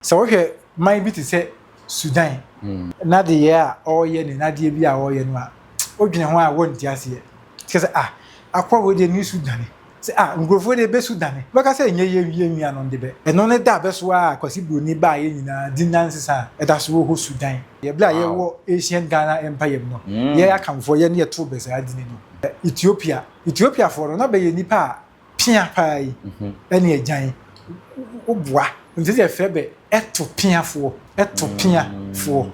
Sɛ wohwɛ man bi te sɛ Sudan n'adeyɛ a ɔreyɛ ne n'adeɛ bi a ɔreyɛ no a, wodwene ho a wonte aseɛ. Kyerɛ sɛ ah, akoa wei deɛ ne su dane. Sɛ ah, nkurɔfoɔ deɛ bɛ su dane. Wobɛka sɛ ɛnyɛ yɛn yɛn nuanom de bɛ. Ɛno ne da a bɛso a Kwasi Broni baeɛ nyinaa di nnansesa a ɛda so wɔ hɔ Sudan. Yɛ berɛ a yɛwɔ Ancient Ghana Empire mu no, yɛn Akanfoɔ yɛn ne yɛtoo bɛ saa dini no. Ethiopia, Ethiopiafoɔ no na bɛyɛ nnipa a pea paa yi ɛne agyan woboa nti sɛ yɛfrɛ bɛ ɛto peafoɔ ɛto peafoɔ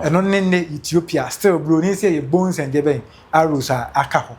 ɛno ne ne Ethiopia still buroni sɛ yɛ bones and deɛ bɛn arrows a aka hɔ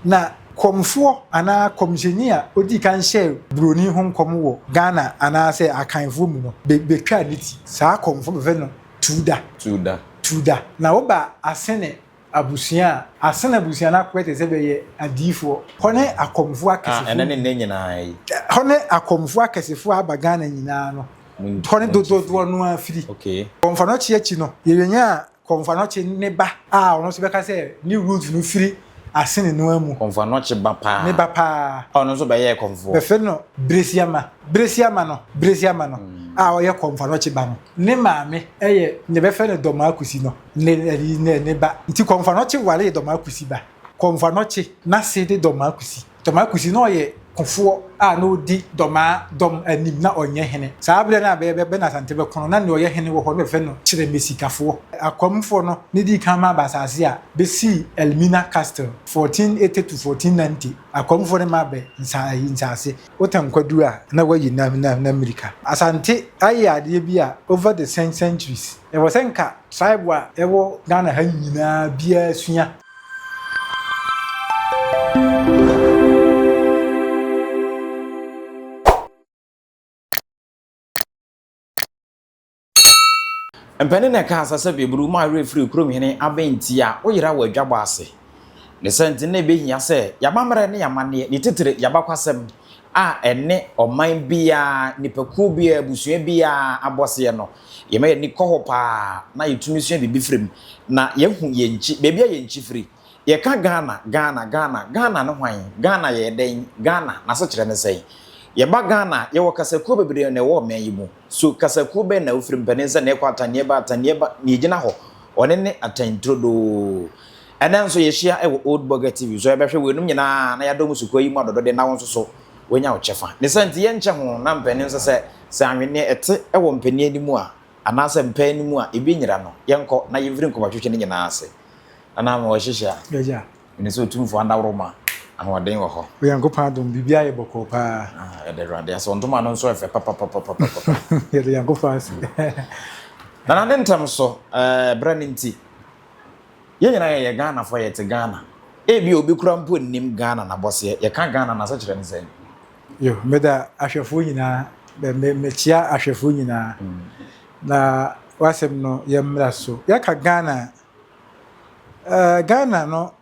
na kɔmfoɔ anaa kɔmhyɛni a ɔdii kan hyɛɛ buroni ho nkɔm wɔ Ghana anaasɛ Akanfoɔ mu no bɛ bɛtwaa ne ti saa kɔmfoɔ bɛfrɛ no Tuuda Tuuda Tuuda na woba Asene Abusua a asen abusua no akɔyɛ te sɛ bɛyɛ adiyifoɔ. Hɔ ne akɔmfoɔ A akɛsefoɔ. ɛnɛ ne nnɛ nyinaa yi. Hɔ ne akɔmfoɔ akɛsefoɔ a aba Ghana nyinaa no, hɔ ne dodoɔ no ara firi. Okay. Kɔmfoanɔkye akyi no, yɛnyaa Kɔmfoanɔkye ne ba a ɔno nso bɛka sɛ ne root no firi Asene no ara mu. Kɔmfoanɔkye ba paa. Ne ba paa. A ɔno nso bɛyɛɛ kɔmfoɔ. Bɛfrɛ no Beresiama. Beresiama no, Beresiama no a ɔyɛ Kɔmfoanɔkye ba no, ne maame yɛ nea bɛfrɛ no Dɔmaa Kusi no. Ne ne ne ne ba. Nti Kɔmfo Anɔkye waree Dɔmaa Kusi ba. Kɔmfo Anɔkye n'ase de Dɔmaa Kusi. Dɔmaa Kusi na ɔyɛ kofoɔ a na ɔdi Dɔmaa dɔm anim, na ɔnyɛ hene. Saa berɛ no a bɛ bɛ na Asante bɛko no, na nea ɔyɛ hene wɔ hɔ no bɛfrɛ no Kyerɛmesikafoɔ. Akwamfoɔ no ne dii kan maa bɛ asase a bɛsii Elmina Castle, 1480 to 1490. Akwamfoɔ no maa bɛ nsa ayi nsaase. Wotɛn kwadu a, na wayi na na na mmirika. Asante ayɛ adeɛ bi a over the cen centuries, ɛwɔ sɛ nka Tribe a ɛwɔ Ghana ha nyinaa biara sua. Mpanin na ɛka asa sɛ beburu ma werɛ firi kurom hene abɛn nti a woyera wɔ adwabɔ ase. Ne saa nti na ɛbɛhia sɛ yɛamammerɛ ne yɛamanneɛ, ne titire yɛabakwasɛm a ɛne ɔman biara, nnipakuo biara, abusua biara abɔseɛ no, Yɛma yɛn ani kɔ hɔ paa na yɛtumi sua biribi firi mu na yɛhu yɛn nkyi, baabi a yɛn nkyi firi. Yɛka Ghana, Ghana, Ghana, Ghana ne hwan? Ghana yɛ dɛn? Ghana, n'asekyerɛ ne sɛn? Yɛba Ghana a, yɛwɔ kasakuo bebree na ɛwɔ ɔman yi mu. So kasakuo bɛn na wofiri mu? Panin sɛ neɛ ɛkɔ atan, neɛ ɛba atan, neɛ ɛba, neɛ ɛgyina hɔ, ɔne ne atan turodoo. Ɛnnɛ nso yɛahyia wɔ Old Burger TV so, yɛbɛhwɛ weinom nyinaa na yɛadɔ mu sukuu yi mu adɔdɔdeɛ na wo nso so woanya wo kyɛfa. Ne saa nti yɛnkyɛ ho na mpanin nso sɛ sɛ anwenneɛ ɛte wɔ mpanin no mu a anaasɛ mpɛn no mu a ebi nyera no, yɛnkɔ na yɛmfiri nkɔmɔtwetwe no nyinaa ase. Nana ama wɔahyehyɛ a, Agya. menim sɛ Otumfoɔ adaworoma ahoɔden wɔ hɔ. Onyankopɔn adom, biribiara yɛ bɔkɔɔ paa. Ah, yɛda Awurade ase. Wo ntoma no nso yɛ fɛ papapapapapa. Yɛda Nyankopɔn ase. Nana ne ntɛm so, ɛɛ, berɛ no nti, Yɛn nyinaa yɛyɛ Ghanafoɔ, yɛte Ghana. Ebia obi koraa mpo nnim Ghana n'abɔseɛ. Yɛka Ghana n'asekyerɛ ne sɛn? Yo, meda ahwɛfoɔ nyinaa, me mekyea ahwɛfoɔ nyinaa. Na w'asɛm no yɛmmra so. Yɛka Ghana a, eh, Ghana no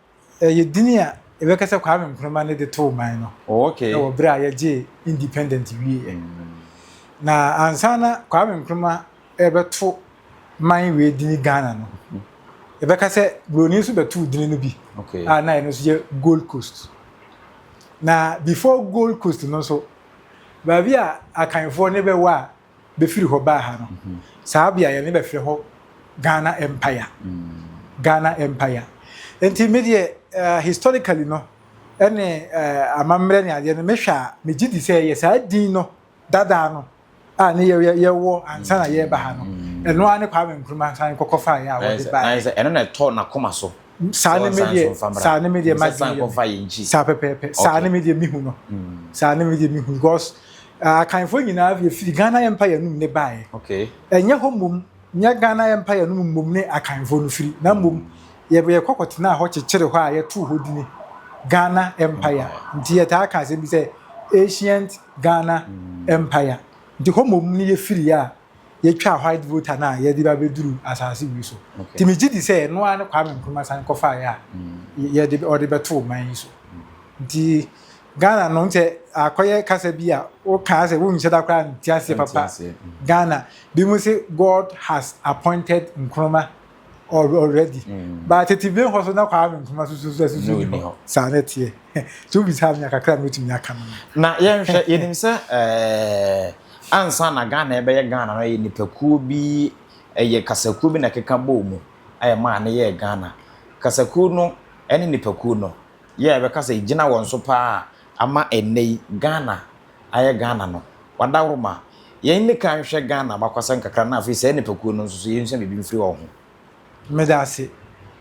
ɛyɛ dini a yɛbɛka sɛ Kwame Nkrumah ne de too man no. Oh, okay. Ɛwɔ berɛ a yɛgyee independent wieɛ. Na ansa na Kwame Nkrumah rebɛto man wei dini Ghana no, yɛbɛka sɛ buroni nso bɛtoo dini no bi a na ɛno nso yɛ Gold Coast. Na before Gold Coast no nso, baabi a Akanfoɔ ne bɛwɔ a bɛfiri hɔ baa ha no, mhm. saa beaeɛ no bɛfrɛ hɔ Ghana Empire. Mm. Ghana Empire. Nti me deɛ uh, historically no, ɛne uh, amammerɛ ne adeɛ no, mehwɛ a megye di sɛ yɛ saa din no dadaa no a ne yɛ yɛwɔ ansa na yɛreba ha no ɛno ara ne Kwame Nkrumah san kɔkɔ fa yɛ a wɔde ba yɛ. Ɛno na ɛtɔ n'akoma so. Saa ne me deɛ saa ne me deɛ ma dwen yɛ saa pɛpɛɛpɛ saa ne me deɛ mi hu no saa ne me deɛ mi hu because akanfoɔ nyinaa yɛ firi Ghana Empire no mu ne baeɛ. Ɛnyɛ hɔ mmom nyɛ Ghana Empire no mu mmom ne akanfoɔ no firi na mmom yɛ yɛkɔ kɔtenaa hɔ kyekyere hɔ a yɛtoo hɔ dini Ghana Empire nti yɛtaa ka asɛm bi sɛ ancient Ghana Empire. Nti hɔ mmom ne yɛfiri a yɛtwaa White Volta no a yɛde ba bɛduru asase wei so. Nti megye di sɛ ɛno ara ne Kwame Nkrumah san kɔfaeɛ a yɛde ɔde bɛtoo man yi so. Nti Ghana no sɛ akɔyɛ kasa bi a wokaa sɛ wonhyɛ da koraa nte aseɛ papa. Ghana, bi mu se God has appointed Nkrumah already. Mm. But tete bi hɔ so na Kwame Nkrumah so so so so ni hɔ. Saa na ɛteɛ. Nti wobisa me a kakra a mɛtumi aka no. Na yɛnhwɛ, yɛnim sɛ ɛɛ eh, Ansa na Ghana rebɛyɛ Ghana no, ɛyɛ nnipakuo bi, ɛyɛ kasakuo bi na ɛkeka bɔɔ mu a ɛmaa no yɛɛ Ghana. Kasakuo no ne nnipakuo no yɛ a yɛbɛka sɛ ɛgyina wɔn so pa ara a ama ɛnnɛ yi Ghana ayɛ Ghana no. Wadaworoma, yɛn nni kan nhwɛ Ghana abakwasɛm kakra na afei saa nnipakuo no nso so yɛnsua biribi mfiri wɔn ho. Meda ase.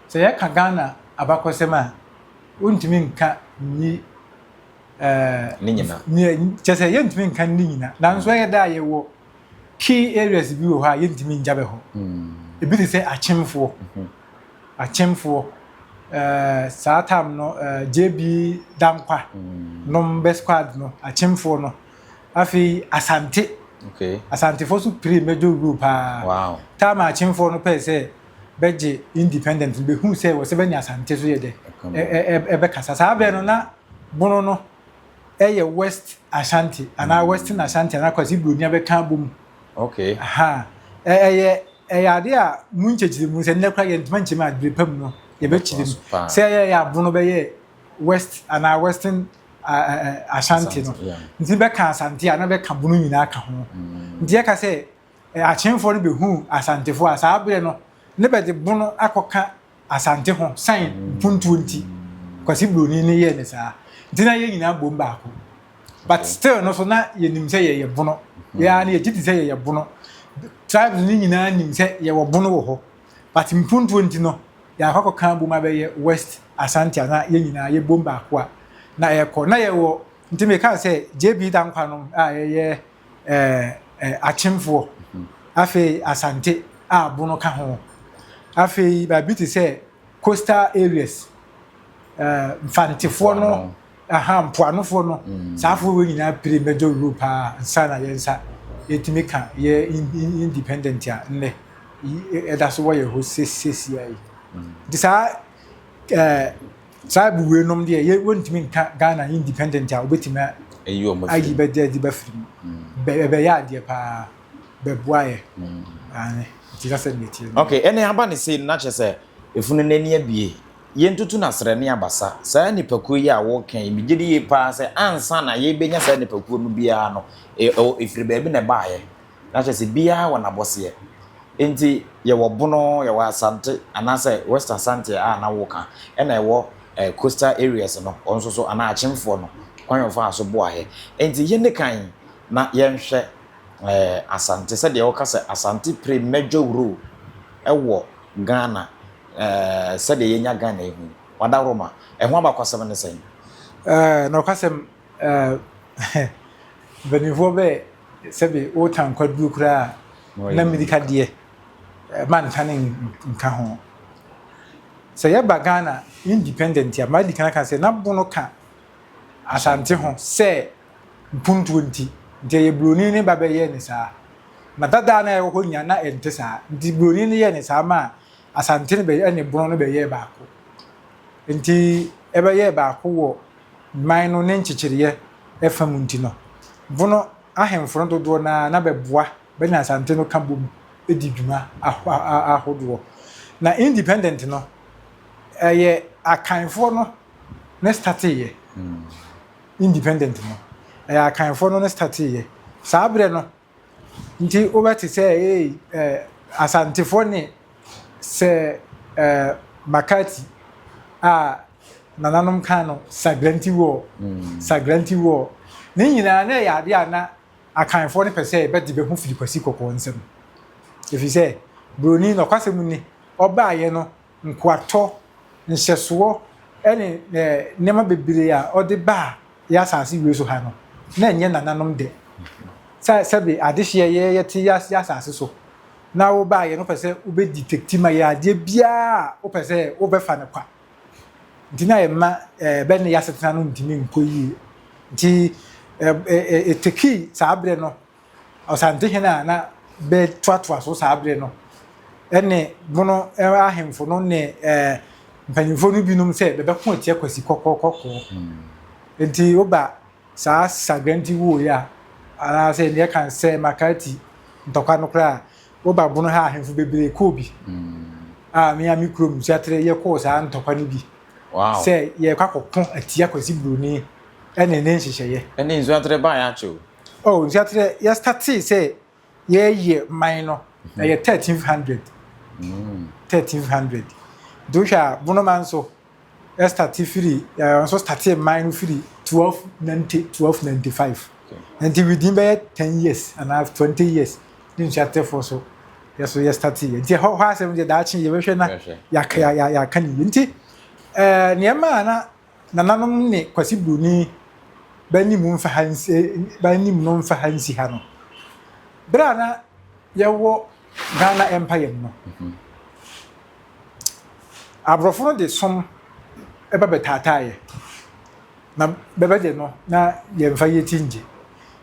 Sɛ yɛka Ghana abakɔsɛm a, wontumi nka nyi ɛɛ. Ne nyina. Kyerɛ sɛ yɛntumi nka ne nyina. Nanso ɛyɛ dɛ a yɛwɔ key areas bi wɔ hɔ a yɛntumi ngya bɛ hɔ. Ebi te sɛ Akyemfoɔ. Akyemfoɔ. Ɛɛ saa time no ɛɛ JB Dankwa nom bɛ squad no Akyemfoɔ no. Afei Asante. Okay. Asantefoɔ nso pray major role paa. Wow. Time a Akyemfoɔ no pɛɛ sɛ bɛgye independent no bɛhuu sɛ wɔ sɛ bɛne Asante so yɛ dɛ ɛbɛkasa. Saa berɛ no na Bono no ɛyɛ West Ashanti anaa mm. Western Ashanti anaa Kwasi Broni abɛka abom. Okay. Aha. Ɛyɛ ɛyɛ ade a mu nkyɛkyerɛ mu sɛ nnɛ koraa yɛntuma nkyɛm a bere pa mu no yɛbɛkyerɛ mu sɛ ɛyɛ yɛ abono bɛyɛ West anaa Western Ashanti no nti bɛka Asante a na bɛka Bono nyinaa ka ho mm. nti yɛka sɛ Akyemfoɔ no bɛhuu Asantefoɔ a saa berɛ no ne bɛde Bono akɔka Asante ho san mm. mpuntuo nti Kwasi Buroni no yɛɛ ne saa nti na yɛn nyinaa bom baako but still no so na yɛnim sɛ yɛyɛ Bono mm. yɛa no yɛgye di sɛ yɛyɛ Bono tribes no nyinaa nim sɛ yɛwɔ Bono wɔ hɔ but mpuntuo nti no Yɛakɔ akɔka abom abɛyɛ West Asante a na yɛn nyinaa yɛbom baako a na ɛkɔ. Na yɛwɔ, nti mekaa sɛ JB Dankwa nom a yɛyɛ ɛɛ Akyemfoɔ, afei Asante a Bono ka ho. Afei baabi te sɛ coastal areas, ɛɛ Mfantefoɔ no, aha mpoanofoɔ no, mm. saa afoɔ wei nyinaa pere major role paa nsa na yɛn nsa yɛtumi ka yɛ independent a nnɛ. ɛda so wɔ yɛn hɔ seesia yi. Nti saa ɛɛ saa abuwei nom deɛ yɛ wɔntumi nka Ghana independent a wɔbɛtumi ayi bɛde adi bɛfiri mu. Bɛ ɛbɛyɛ adeɛ paa bɛboa yɛ. Aane nti na sɛ deɛ ɛteɛ no. Okay ɛne aba ne sei no na kyerɛ sɛ efunu no ani abue. Yɛntutu no asrɛ ne abasa. Saa nnipakuo yi a woreka yi megye di yie paa sɛ ansa na yɛrebɛnya saa nnipakuo no biara no ɛfiri baabi na ɛbaeɛ. Na kyerɛ sɛ biara wɔ n'abɔseɛ. Enti yɛwɔ Bono, yɛwɔ Asante anaasɛ West Asante a na woka, ɛna ɛwɔ eh, coastal areas no, wɔn nso so anaa Akyemfoɔ no, kwan a wɔfaa so boaeɛ. Enti yɛnni kan na yɛnhwɛ eh, Asante, sɛdeɛ woka sɛ Asante play major role ɛwɔ Ghana, eh, sɛdeɛ yɛnya Ghana yi ho yi. Wadaworoma, ɛho abakwasɛm ne sɛn? Eh, nokwasɛm, eh, mpanimfoɔ bɛɛ sɛbe wotan kwaduro koraa a, na mmirika deɛ ma ntane nka ho. Sɛ yɛba Ghana independent a, madi kan aka sɛ na Bono ka Asante ho sɛ mpuntuo nti, nti ɛyɛ Buroni ne ba bɛyɛɛ ne saa. Na dadaa na ɛwɔ hɔ nyinaa na ɛnte saa. Nti Buroni no yɛɛ ne saa maa Asante no bɛ ne Bono no bɛyɛɛ baako. Nti ɛbɛyɛɛ baako wɔ man no ne nkyekyereɛ fa mu nti no, Bono ahemfo no dodoɔ no ara na bɛboa bɛne Asante no ka bom di dwuma ahodoɔ. Na independent no, ɛyɛ Akanfoɔ no ne starteeɛ. Independent no, ɛyɛ Akanfoɔ no ne starteeɛ. Saa berɛ no, Nti wobɛte sɛ ei eh, Asantefoɔ ne sɛ eh, McCarthy a nananom ka no Sagranti War, mm. Sagranti War. Ne nyinaa na ɛyɛ adeɛ a na Akanfoɔ no pɛ sɛ bɛde bɛho firi Kwasi Kɔkɔɔ nsam. Ɛfiri sɛ, Buroni nɔkwasɛm ni, ɔbaeɛ no nkoatɔ, nhyɛsoɔ ne nneɛma bebree a ɔde baa yɛ asase wei so ha no, na ɛnyɛ nananom dɛ. Sɛ sɛbe adehyeɛ yɛ yɛte yɛ asase so na wobaeɛ no wopɛ sɛ wobɛdi tekti ma yɛ adeɛ biara a wopɛ sɛ wobɛfa no kwa. Nti na ɛma bɛ ne yɛ asetena no ntumi nkɔ yie. Nti ɛtekii saa berɛ no Ɔsantehene a na bɛtoatoa so saa bere no ne Bono ahemfo no ne mpanyimfoɔ no binom sɛ bɛbɛko atia Kwasi Kɔkɔɔ Kɔkɔɔ. Nti woba saa Sagranti wuo yi a, anaasɛ deɛ ɛka sɛ McCarthy ntɔkwa no koraa a, woba Bono ha ahemfo bebree kɔɔ bi. A me a me kurom Nsuatere yɛkɔɔ saa ntɔkwa no bi. Sɛ yɛrekɔ akɔko atia Kwasi Buroni ne ne nhyehyɛeɛ. Ɛne Nsuatere baeɛ akyɛ o. Oh, Nsuaterɛ yɛ startee sɛ yɛyɛ man no ɛyɛ 1300. 1300. Nti wohwɛ a Bonoman nso ɛstarte firi ɛɛ nso startee man no firi 1290 1295. Nti within bɛyɛ 10 years anaa 20 years ne Nsuaterɛfoɔ so yɛ so yɛ startee yɛ. Nti ɛhɔ hɔ asɛm deɛ daakye yɛbɛhwɛ na yɛaka yɛaka ne yie. Nti ɛɛ nneɛma a na nananom ne Kwasi Broni bɛnim mfa ha nsi bɛnim no mfa ha nsi ha no, bere a na yɛwɔ Ghana Empire mu no, aborɔfo no de som ɛba bɛtaataeɛ na bɛbɛgye no na yɛmfa yɛ ti ngye.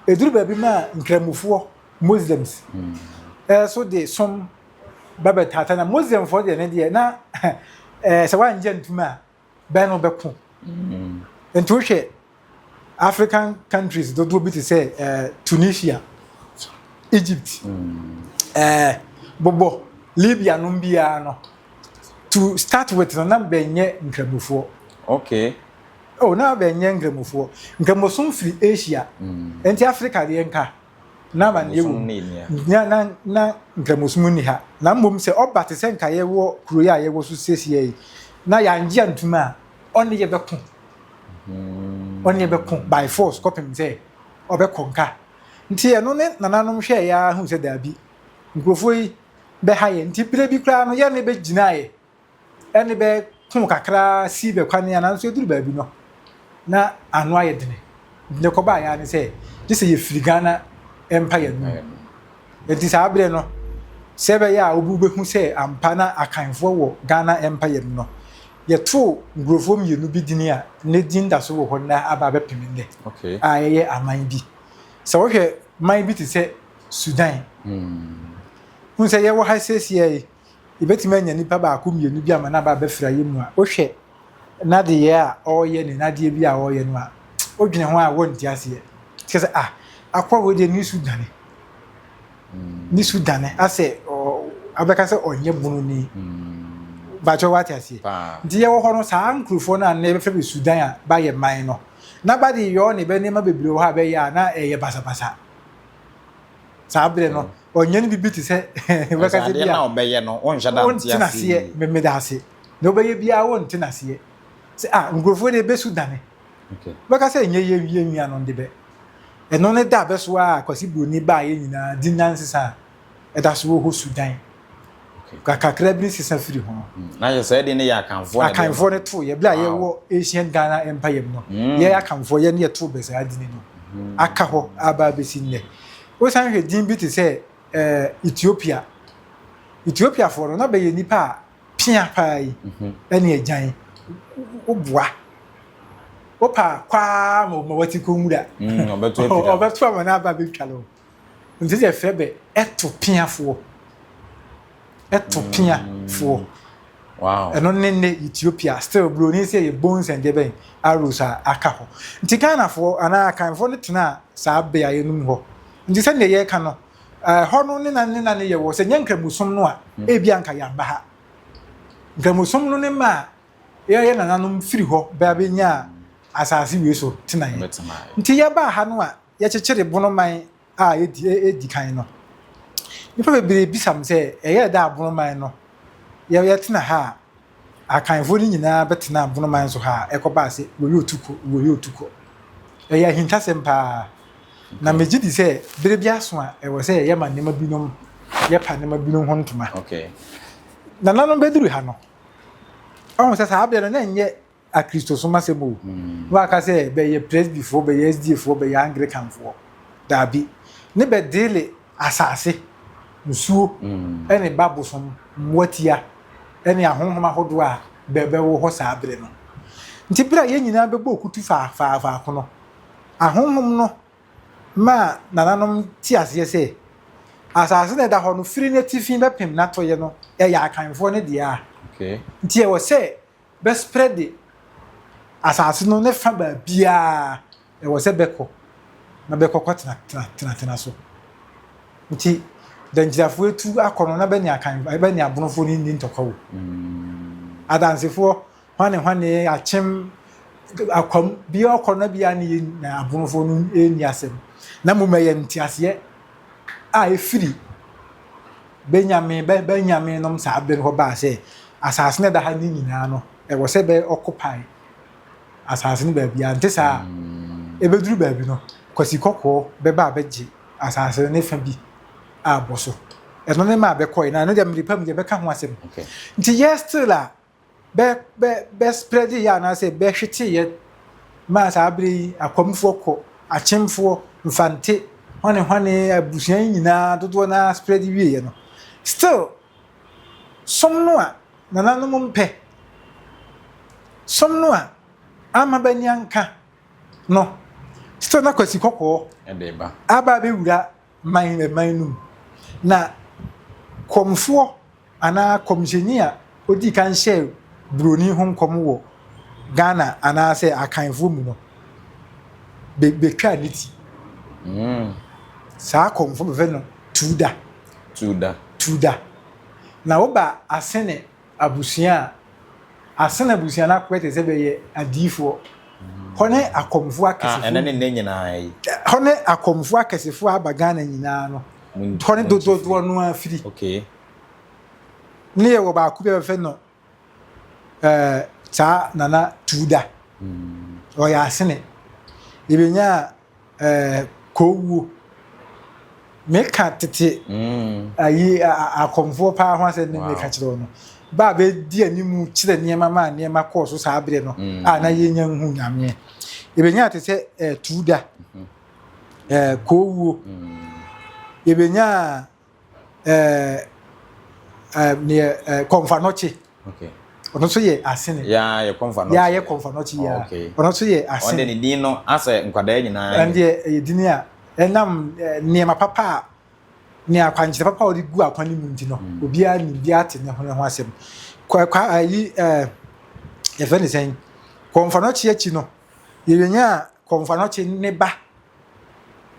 Ɛduru baabi ma Nkramofoɔ, Muslims, ɛso de som ba bɛtaataa, na Muslimfoɔ deɛ ne deɛ na sɛ woangye ntom a bɛn no bɛko. Nti wohwɛ African countries dodoɔ bi te sɛ Tunisia, Egypt, bobɔ Libya nom biara no, to start with no na bɛnyɛ Nkramofoɔ. Oh, na bɛnyɛ Nkramofoɔ. Nkramosom firi Asia. Nti Africa deɛ nka na amanneɛ wɔ mu na Nkramosom nni ha. Na mmom sɛ ɔba te sɛ nka yɛwɔ kuro yi a yɛwɔ so siesie yi na yɛangye antom a, ɔne yɛbɛko, ɔne yɛbɛko by force kɔpem sɛ ɔbɛkɔ nka. Nti ɛno ne nananom hwɛ yɛ ara hu sɛ daabi, nkurɔfoɔ yi bɛha yɛ. Nti berɛ bi koraa no yɛne bɛgyinaeɛ ɛne bɛko kakra si bɛkwane a, nanso ɛduru baabi no na ano ayɛ dene. Nti ne kɔbaa yɛ ne sɛ gye sɛ yɛfiri Ghana Empire no mu. Nti saa berɛ no, sɛ ɛbɛyɛ a obi wobɛhu sɛ ampa na Akanfoɔ wɔ Ghana Empire mu no, yɛtoo nkurɔfoɔ mmienu bi dini a ne din da so wɔ hɔ na aba abɛpem nnɛ a ɛyɛ aman bi. Sɛ wohwɛ man bi te sɛ Sudan, hu sɛ yɛwɔ ha siesie yi, yɛbɛtumi anya nipa baako mmienu bi ama no aba abɛfra yɛ mu a, wohwɛ n'adeyɛ a ɔreyɛ ne n'adeɛ bi a ɔreyɛ no a, wodwene ho a wɔnte aseɛ. Kyerɛ sɛ ah, akɔ wei deɛ ne su dane, ne su dane asɛ abɛka sɛ ɔnyɛ Bononi bakyɛ, wate aseɛ? Nti yɛwɔ hɔ no, saa nkurɔfoɔ no a nnɛ yɛbɛfrɛ bɛ Sudan a bayɛ man no na ba de yɔ ne bɛ nneɛma bebree wɔ hɔ a bɛyɛ a na ɛyɛ basabasa. Saa berɛ no ɔnyɛ no bibi te sɛ bɛka sɛ bi a ɔbɛyɛ no wonhyɛ da nte aseɛ. Memeda ase na wobɛyɛ biara wonte n'aseɛ sɛ ah, nkurɔfoɔ deɛ bɛsu dane bɛka sɛ ɛnyɛ yɛ wie nua no de bɛ ɛno ne da bɛso a Kwasi Buroni baayɛ nyinaa di nansesa a ɛda so wɔ hɔ Sudan kakra bi sesa firi ho. Na yɛ sɛ ɛde ne yɛ Akanfoɔ na Akanfoɔ ne to yɛ bere a yɛwɔ ancient Ghana Empire mu no, yɛ Akanfoɔ yɛ ne yɛto bɛ saa dini no aka hɔ aba abɛsi nnɛ. Wosan hwɛ din bi te sɛ Ethiopia, Ethiopiafoɔ no na bɛyɛ nipa a pia paa yi ɛne agyan woboa wopa kwaa ma wati kɔ nwura ɔbɛto ama no aba bɛtwa no. Nti sɛ yɛfrɛ bɛ ɛto piafoɔ, ɛto piafoɔ. Ɛno ne ne Ethiopia still buroni sɛ yɛ bones and deɛ bɛn arrows a aka hɔ. Nti Ghanafoɔ anaa Akanfoɔ no tena saa beaeɛ no mu hɔ. Nti sɛdeɛ yɛreka no, ɛhɔ no ne na yɛwɔ sɛ nyɛ Nkramosom no a, ebi anka yɛamba ha. Nkramosom no ne ma a yɛyɛ nananom firi hɔ bɛ abɛnya asase wei so tenaeɛ. Nti yɛbaa ha no a yɛkyekyere Bonoman a ɛdi kan no, nipa bebree bisa me sɛ ɛyɛ dɛ a Bonoman no yɛtena ha a Akanfoɔ no nyinaa bɛtena Bonoman so ha a ɛkɔbaa sɛ wɔyɛ otukɔ, wɔyɛ otukɔ. Ɛyɛ ahintasɛm paa na megye di sɛ bere bi aso a ɛwɔ sɛ yɛma nneɛma binom, yɛpa nneɛma binom ho ntoma. Nananom bɛduru ha no, ɔhu sɛ saa berɛ no na ɛnyɛ Akristosom asɛm o. Na waka sɛ bɛyɛ Presbyfoɔ, bɛyɛ SDAfoɔ, bɛyɛ Anglicanfoɔ. Daabi. Ne bɛdeele asase, nsuo, ɛne ba bosom, mmoatia, ɛne ahonhom ahodoɔ a bɛwɔ hɔ saa berɛ no. Nti berɛ a yɛn nyinaa bɛbɔ okutu faako no, ahonhom no maa nananom te aseɛ sɛ asase na ɛda hɔ no firi n'atifi bɛpem n'atɔeɛ no ɛyɛ Akanfoɔ no deɛ a. Nti ɛwɔ sɛ bɛspread asase no ne fa baabiara, ɛwɔ sɛ bɛkɔ na bɛkɔkɔ tena tena tena tena so. Nti Dankyirafoɔ etu akɔ no na bɛne Akan bɛne Abonofoɔ no nni ntɔkwa o. Adansefoɔ hwane hwane akyem akwam bia ɔkɔ na bia ne yɛ na Abonofoɔ no nni asɛm. Na mmom ɛyɛ nteaseɛ a ɛfiri Benyamin, bɛ Benyamin nom saa berɛ no hɔ baa sɛ asase no ɛda ha no nyinaa no, ɛwɔ sɛ bɛ occupy asase no baabiara. Nte saa a, ɛbɛduru baabi no, Kwasi Kɔkɔɔ bɛba abɛgye asase no ne fa bi abɔ so. Ɛno ne maa bɛkɔe, na ɛno deɛ mmere pa mu deɛ bɛka ho asɛm. Nti yɛ still a bɛ bɛ bɛ spread yɛ anaasɛ bɛhwete yɛ maa saa bere yi akwamfoɔ kɔ, akyemfoɔ, mfante, hwane hwane abusua yi nyinaa dodoɔ no ara spread wieɛ no, still som no a nananom mpɛ, som no a amma bɛani anka no, still na Kwasi Kɔkɔɔ aba abɛwura man man no mu. Na kɔmfoɔ anaa kɔmhyɛni a ɔdii kan hyɛɛ buroni ho nkɔm wɔ Ghana anaasɛ Akanfoɔ mu no, bɛ bɛtwaa ne ti. Mm. Saa kɔmfoɔ bɛfɛ no Tuuda. Tuuda. Tuuda. Na woba Asene abusua a, Asene abusua no akɔyɛ te sɛ bɛyɛ adiyifoɔ. Hɔ ne akɔmfoɔ ah, akɛsefoɔ. Ɛnɛ ne nnɛ nyinaa yi. Hɔ ne akɔmfoɔ akɛsefoɔ aba Ghana nyinaa no. Hɔ ne dodoɔ no ara firi. Okay. Ne yɛwɔ baako bi a bɛfrɛ no ɛɛ saa Nana Tuuda. Mm. Ɔyɛ Asene. Yɛbɛnyaa ɛɛ kowuo. Meka tete mm. ayi akɔmfoɔ paa ho asɛm ne meka kyerɛ wo no. Ba a bɛdi anim kyerɛ nneɛma ma nneɛma kɔɔ so saa berɛ no mm. a na yɛnya nhu nyameɛ. Yɛbɛnya te sɛ ɛɛ tuuda, mm-hmm. ɛɛ kowuo. Mm. Yɛbɛnya ɛɛ ɛɛ neɛ ɛɛ kɔnfanɔkye. Ɔno nso yɛ asene. Yaa yɛ kɔnfanɔkye. Yaa yɛ kɔnfanɔkye yaa. Ɔno nso yɛ asene. Ɔde ne din no asɛ nkwadaa nyinaa. Ɛn deɛ ɛyɛ din a ɛnam nneɛma papa a ne akwankyerɛ papa a ɔde gu akwan no mu nti no mm. obiara nim biara te ne ho ne ho asɛm. Kwa kwa ayi ɛɛ yɛfrɛ ne sɛn kɔnfanɔkye akyi no yɛbɛnya kɔnfanɔkye ne ba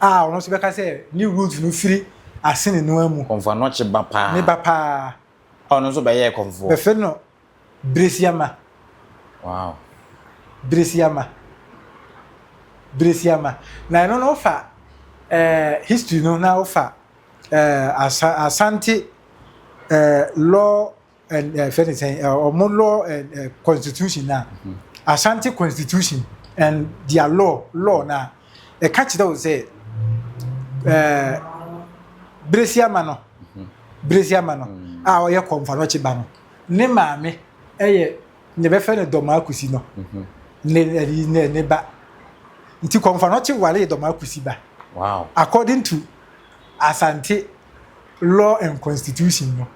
a ɔno nso bɛka sɛ ne root no firi asene no mu. Kɔnfanɔkye ba paa. Ne ba paa. A ɔno nso bɛyɛɛ kɔmfoɔ. Bɛfrɛ no Bresiama. Wow. Bresiama. Bresiama. Na ɛno no wofa eh, history no na wofa eh, asa, Asante eh, law and eh, fɛ ne sɛn eh, ɔmo law and eh, constitution na mm -hmm. Asante constitution and their law law na ɛka kyerɛ wo sɛ eh, Bresiama no mm -hmm. Bresiama no a ɔyɛ Kɔmfanɔkye ba no, ne maame yɛ ne bɛfɛ no Dɔmaa Kusi no ne ne ne ba. Nti Kɔmfanɔkye waree Dɔmaa Kusi ba. Wow. According to Asante law and constitution no.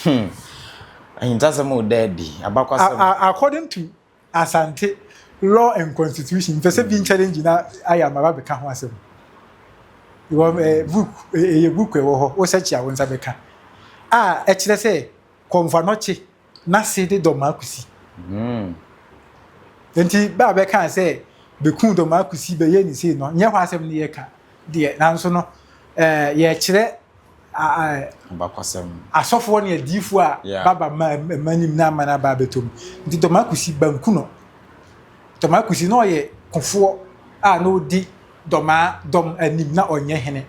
Hmm. Ahintasɛm o daadi, abakwasɛm. According to Asante law and constitution mpɛ sɛ bi nkyɛre ngyina ayɛ ama ba bɛka ho asɛm wɔ eh, book ɛyɛ eh, book ɛwɔ hɔ wo sɛkyi a wo nsa bɛka a ɛkyerɛ sɛ kɔmfanɔkye n'ase de dɔm akusi mm. nti ba a bɛka sɛ bɛku dɔm akusi bɛyɛ ne sei no nyɛ hɔ asɛm no yɛka deɛ nanso no eh, yɛkyerɛ Abakwasɛm. Asɔfoɔ ne adiyifoɔ a baba ma mma nim na ama no aba abɛtɔ mu. Nti Dɔmaa Kusi banku no. Dɔmaa Kusi na ɔyɛ kofoɔ a na ɔdi Dɔmaa dɔm anim na ɔnyɛ hene.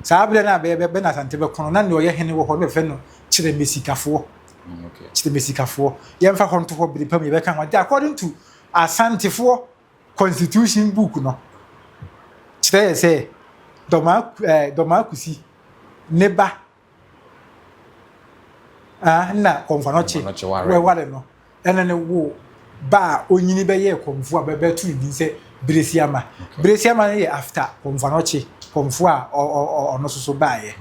Saa berɛ no a bɛ bɛ na Asante bɛko no na nea ɔyɛ hene wɔ hɔ no bɛfrɛ no Kyerɛmesikafoɔ. Mm, Kyerɛmesikafoɔ. Yɛmfa hɔ nto hɔ bere pa mu yɛbɛka ho. According to Asantefoɔ Constitution book no kyerɛ yɛ sɛ Dɔmaa ɛɛ Dɔmaa Kusi ne ba a nna Kɔmfoanɔkye ware no ɛna ne wo ba a onyini bɛyɛɛ kɔmfo a bɛbɛto ne din sɛ Beresiama. Beresiama no yɛ after Kɔmfoanɔkye kɔmfo a ɔno nso so baeɛ.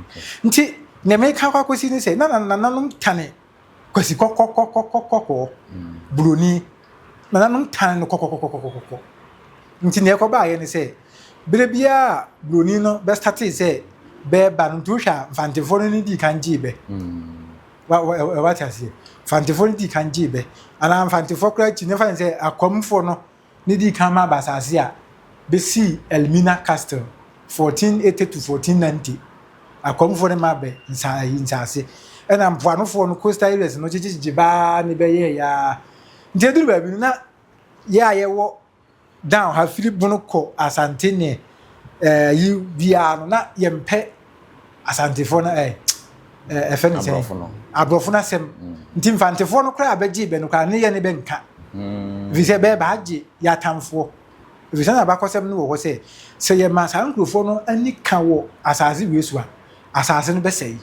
Nti nea meka akɔ akɔsi ne sɛ na nananom tane Kwasi kɔkɔkɔkɔkɔkɔɔ, buroni, nananom tan no kɔkɔkɔkɔkɔkɔ. Nti nea ɛkɔbaeɛ ne sɛ, berɛ biara a buroni no bɛstatee sɛ bɛreba no, nti wohwɛ a Mfantefoɔ no ne dii kan gyee bɛ. Wa wa wate aseɛ? Mfantefoɔ no dii kan gyee bɛ. Anaa Mfantefoɔ koraa akyi no, yɛmfa no sɛ Akwamfoɔ no ne dii kan maa bɛ asase a besii Elmina Castle, 1480 to 1490. Akwamfoɔ no maa bɛ nsa ayi nsaase. Ɛna mpoanofoɔ no, coastal areas no gyegyegyegye baa ne bɛyɛɛ yaa. Nti eduru baabi no na yɛ a yɛwɔ down ha firi Bono kɔ Asante ne ɛɛ yi biara no, na yɛmpɛ Asantefoɔ no ɛɛ ɛfɛ ne sɛn aborɔfo no asɛm mm. Nti Mfantefoɔ no koraa bɛgye bɛ no koraa ne yɛ ne bɛnka mm. Ɛfiri sɛ bɛɛ baagye yɛ atamfoɔ, ɛfiri sɛ na abakɔsɛm no wɔ hɔ sɛ sɛ yɛma saa nkurɔfoɔ no ani ka wɔ asase wei so a, asase no bɛsɛe.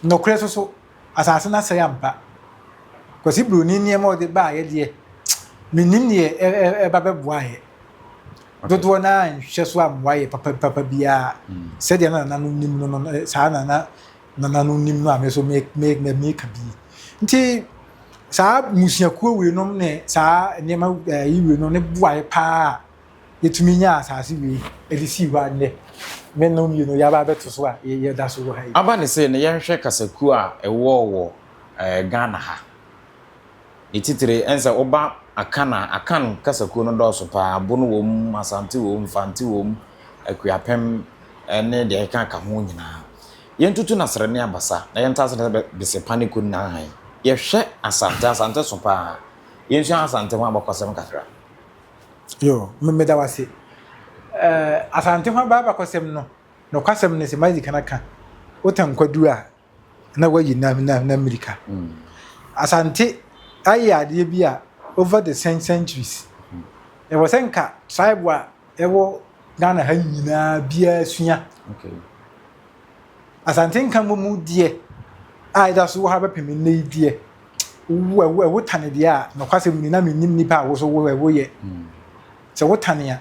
Nɔkorɛ so so asase no asɛe ampa. Kwasi Buroni nneɛma a ɔde baayɛ deɛ, mennim neɛ ɛba bɛboaeɛ. Dodoɔ no ara nhwɛ so ammoa yɛ papa papa biara. Sɛdeɛ na nananom nim no no, saa na na nananom nim no a me nso me me me meka bi. Nti saa mmusuakuo weinom ne saa nneɛma yi weinom ne boaeɛ paa a yɛtumi nyaa asase wei de sii hɔ a nnɛ me ne wo mmienu yɛaba abɛto so a yɛda so wɔ ha yi. Aba ne sei no, yɛnhwɛ kasakuo a ɛwɔ wɔ Ghana ha. Ne titire, ɛne sɛ woba Akan a, Akan kasakuo no dɔɔso pa ara. Bono wɔ mu, Asante wɔ mu, Mfante wɔ mu, Akuapem ne deɛ ɛkeka ho nyinaa. Yɛntutu no asrɛ ne abasa na yɛnte ase sɛ besepa ne kun na ahan. Yɛhwɛ Asante, Asante so pa ara. Yɛnsua Asante ho abakɔsɛm kakra. Yo, meda wo ase. Eh, Asante ho abakɔsɛm no, nokwasɛm ne sɛ, madi kan aka, wotan kwadu a, na wayi na na na mmirika. Asante ayɛ adeɛ bi a over the centuries. Ɛwɔ sɛ nka tribe a ɛwɔ Ghana ha nyinaa biara sua. Asante nka mmom deɛ a ɛda so wɔ ha bɛpem nnɛ yi deɛ, wo ɛwo ɛwo tane deɛ a, nokwasɛm ni na mennim nipa a wo so wo ɛwo yɛ. Sɛ wo tane a,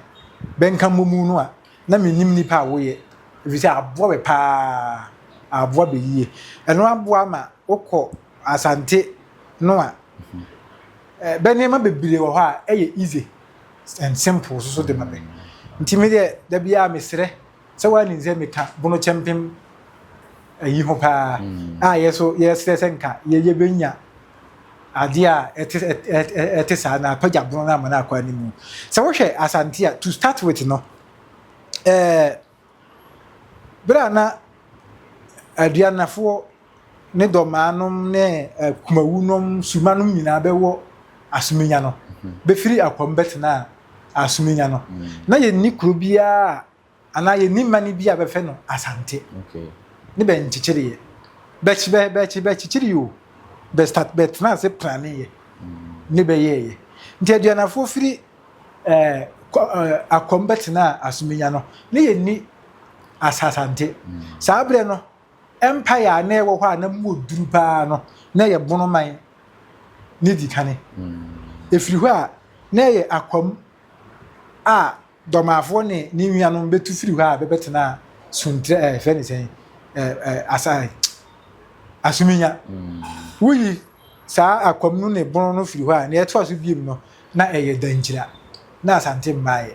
bɛnka mmom no a, na mennim nipa a woyɛ, ɛfiri sɛ aboa bɛ paa, aboa bɛ yie. Ɛno aboa ma wokɔ Asante no a, bɛ nneɛma bebree wɔ hɔ a ɛyɛ easy and simple so so de ma bɛ. Nti me deɛ, da biara mesrɛ sɛ woanim sɛ meka Bono Kyɛmpem ayi ho paa, a yɛ so yɛsrɛ sɛ nka yɛbɛnya adeɛ a ɛte ɛte saa na apagya Bono no ama no akɔ anim. Sɛ wohwɛ Asante a, to start with no, ɛɛ berɛ a na Aduanafoɔ ne Dɔmaanom ne Kumawunom, Sumanom nyinaa bɛwɔ Asumenya no, bɛfiri Akwam bɛtenaa Asumenya no, na yɛnni kuro biara anaa yɛnni mane bi a bɛfɛ no Asante. Ne bɛ nkyekyereeɛ. Bɛ bɛ bɛ bɛkyekyere o, bɛ start bɛtena ase planeeɛ ne bɛyɛeɛ. Nti Aduanafoɔ firi ɛɛ kɔ ɛɛ Akwam bɛtenaa Asumenya no, ne yɛnni Asasante. Saa berɛ no, empire a na ɛwɔ hɔ a na mu wɔ duru paa no, na ɛyɛ Bonoman ne di kane. Ɛfiri hɔ a, na ɛyɛ Akwam a Dɔmafoɔ ne ne nuanom bɛtu firi hɔ a bɛbɛtenaa Suntrɛ ɛɛ fɛ ne sɛn ɛɛ ɛɛ asa Asuminya. Woyi saa Akwam no ne Bono no firi hɔ a, nea ɛtoa so biem no, na ɛyɛ Dankyira. Na Asante mmaeɛ.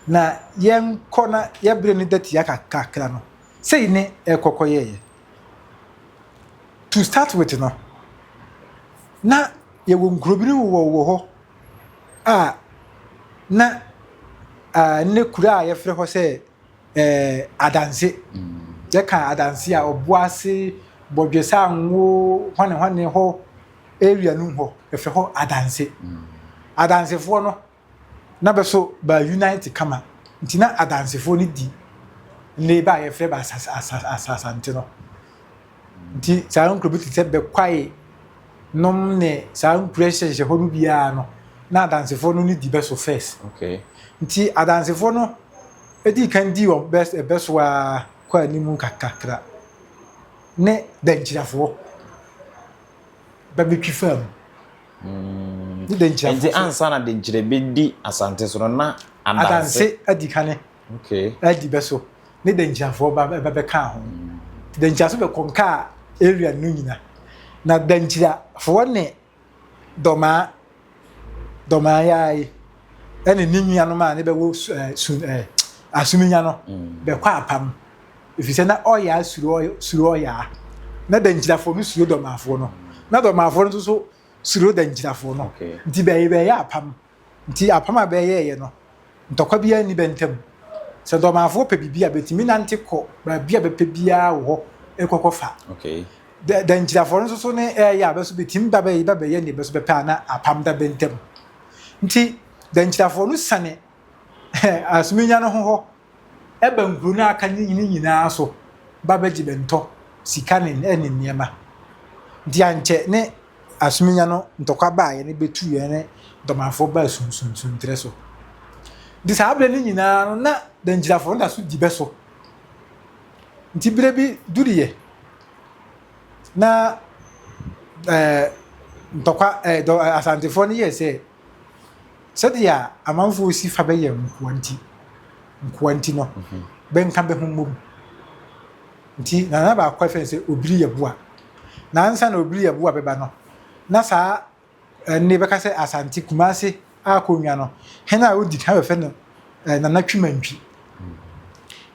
Na yɛnkɔ na yɛbrɛ no da tia kakra no, sei ne ɛkɔ kɔyɛeɛ. To start with no, na yɛwɔ nkuro bi wɔ wɔ hɔ a na ne kuro a yɛfrɛ hɔ sɛ Adanse. Yɛka Adanse a, Ɔboase, Bɔdwesango, hwane hwane hɔ area no hɔ, yɛfrɛ hɔ Adanse. Adansefoɔ no, na bɛ so ba unite kama. Nti na Adansefoɔ no di nne ba a yɛfrɛ bɛ Asasante no. Nti saa nkuro bi te sɛ Bɛkwae nom ne saa nkuro a ɛhyehyɛhyehyɛ hɔ no biara no, na Adansefoɔ no ne di bɛ so first. Okay. Nti Adansefoɔ no dii kan dii wɔn bɛ bɛ so ara kɔ anim kakra ne Dankyirafoɔ ba bɛtwi faa mu. Mm. Ne Dankyirafoɔ Nti ansa na Dankyira bɛdi Asante so no na Adanse. Adanse adi kane. Okay. Adi bɛ so ne Dankyirafoɔ ba ba bɛkaa ho. Dankyira so bɛkɔnkaa area no nyina. Na Dankyirafoɔ ne Dɔmaa, Dɔmaa yaa yi ɛne ne nuanom a ne bɛwɔ su ɛɛ su ɛɛ Asuminya no bɛkɔ apam. Ɛfiri sɛ na ɔyaa suro suro ɔyaa. Na Dankyirafoɔ no suro Dɔmaafoɔ no. Na Dɔmaafoɔ no nso so suro Dankyirafoɔ no. Nti bɛyɛ bɛyɛ apam. Nti apam a bɛyɛeɛ no, ntɔkwa biara nni bɛ ntam. Sɛ Dɔmafoɔ pɛ biribi a, bɛtumi nante kɔ baabi a bɛpɛ biara wɔ hɔ kɔ kɔfa. Dɛ Dankyirafoɔ no nso so ne ɛɛyɛ a, bɛ nso bɛtumi ba bɛyɛ ba bɛyɛ deɛ bɛ nso bɛpɛ a na apam da bɛ ntam. Nti. Dankyirafoɔ no sane Asumenya no ho hɔ ba nkuro no a aka no nyinaa so ba bɛgye bɛntɔ sika ne ne nneɛma. Nti ankyɛ ne Asumenya no ntɔkwa baeɛ no bɛtuiɛ ne Dɔmanfoɔ baa Sunsunsuntrɛ so. Nti saa berɛ no nyinaa no na Dankyirafoɔ no da so di bɛ so. Nti berɛ bi duruiɛ na ɛɛ ntɔkwa ɛɛ dɔ Asantefoɔ no yɛɛ sɛ Sɛdeɛ amanfoɔ si fa bɛyɛ nkoa nti, nkoa nti no, bɛnka bɛ ho mmom. Nti nana baako a yɛfrɛ no sɛ Obiri Yeboah. Na ansa na Obiri Yeboah bɛba no, na saa ɛnne bɛka sɛ Asante Kumase akonnwa no, hene a ɔdi kan bɛfrɛ no Nana Twimantwi.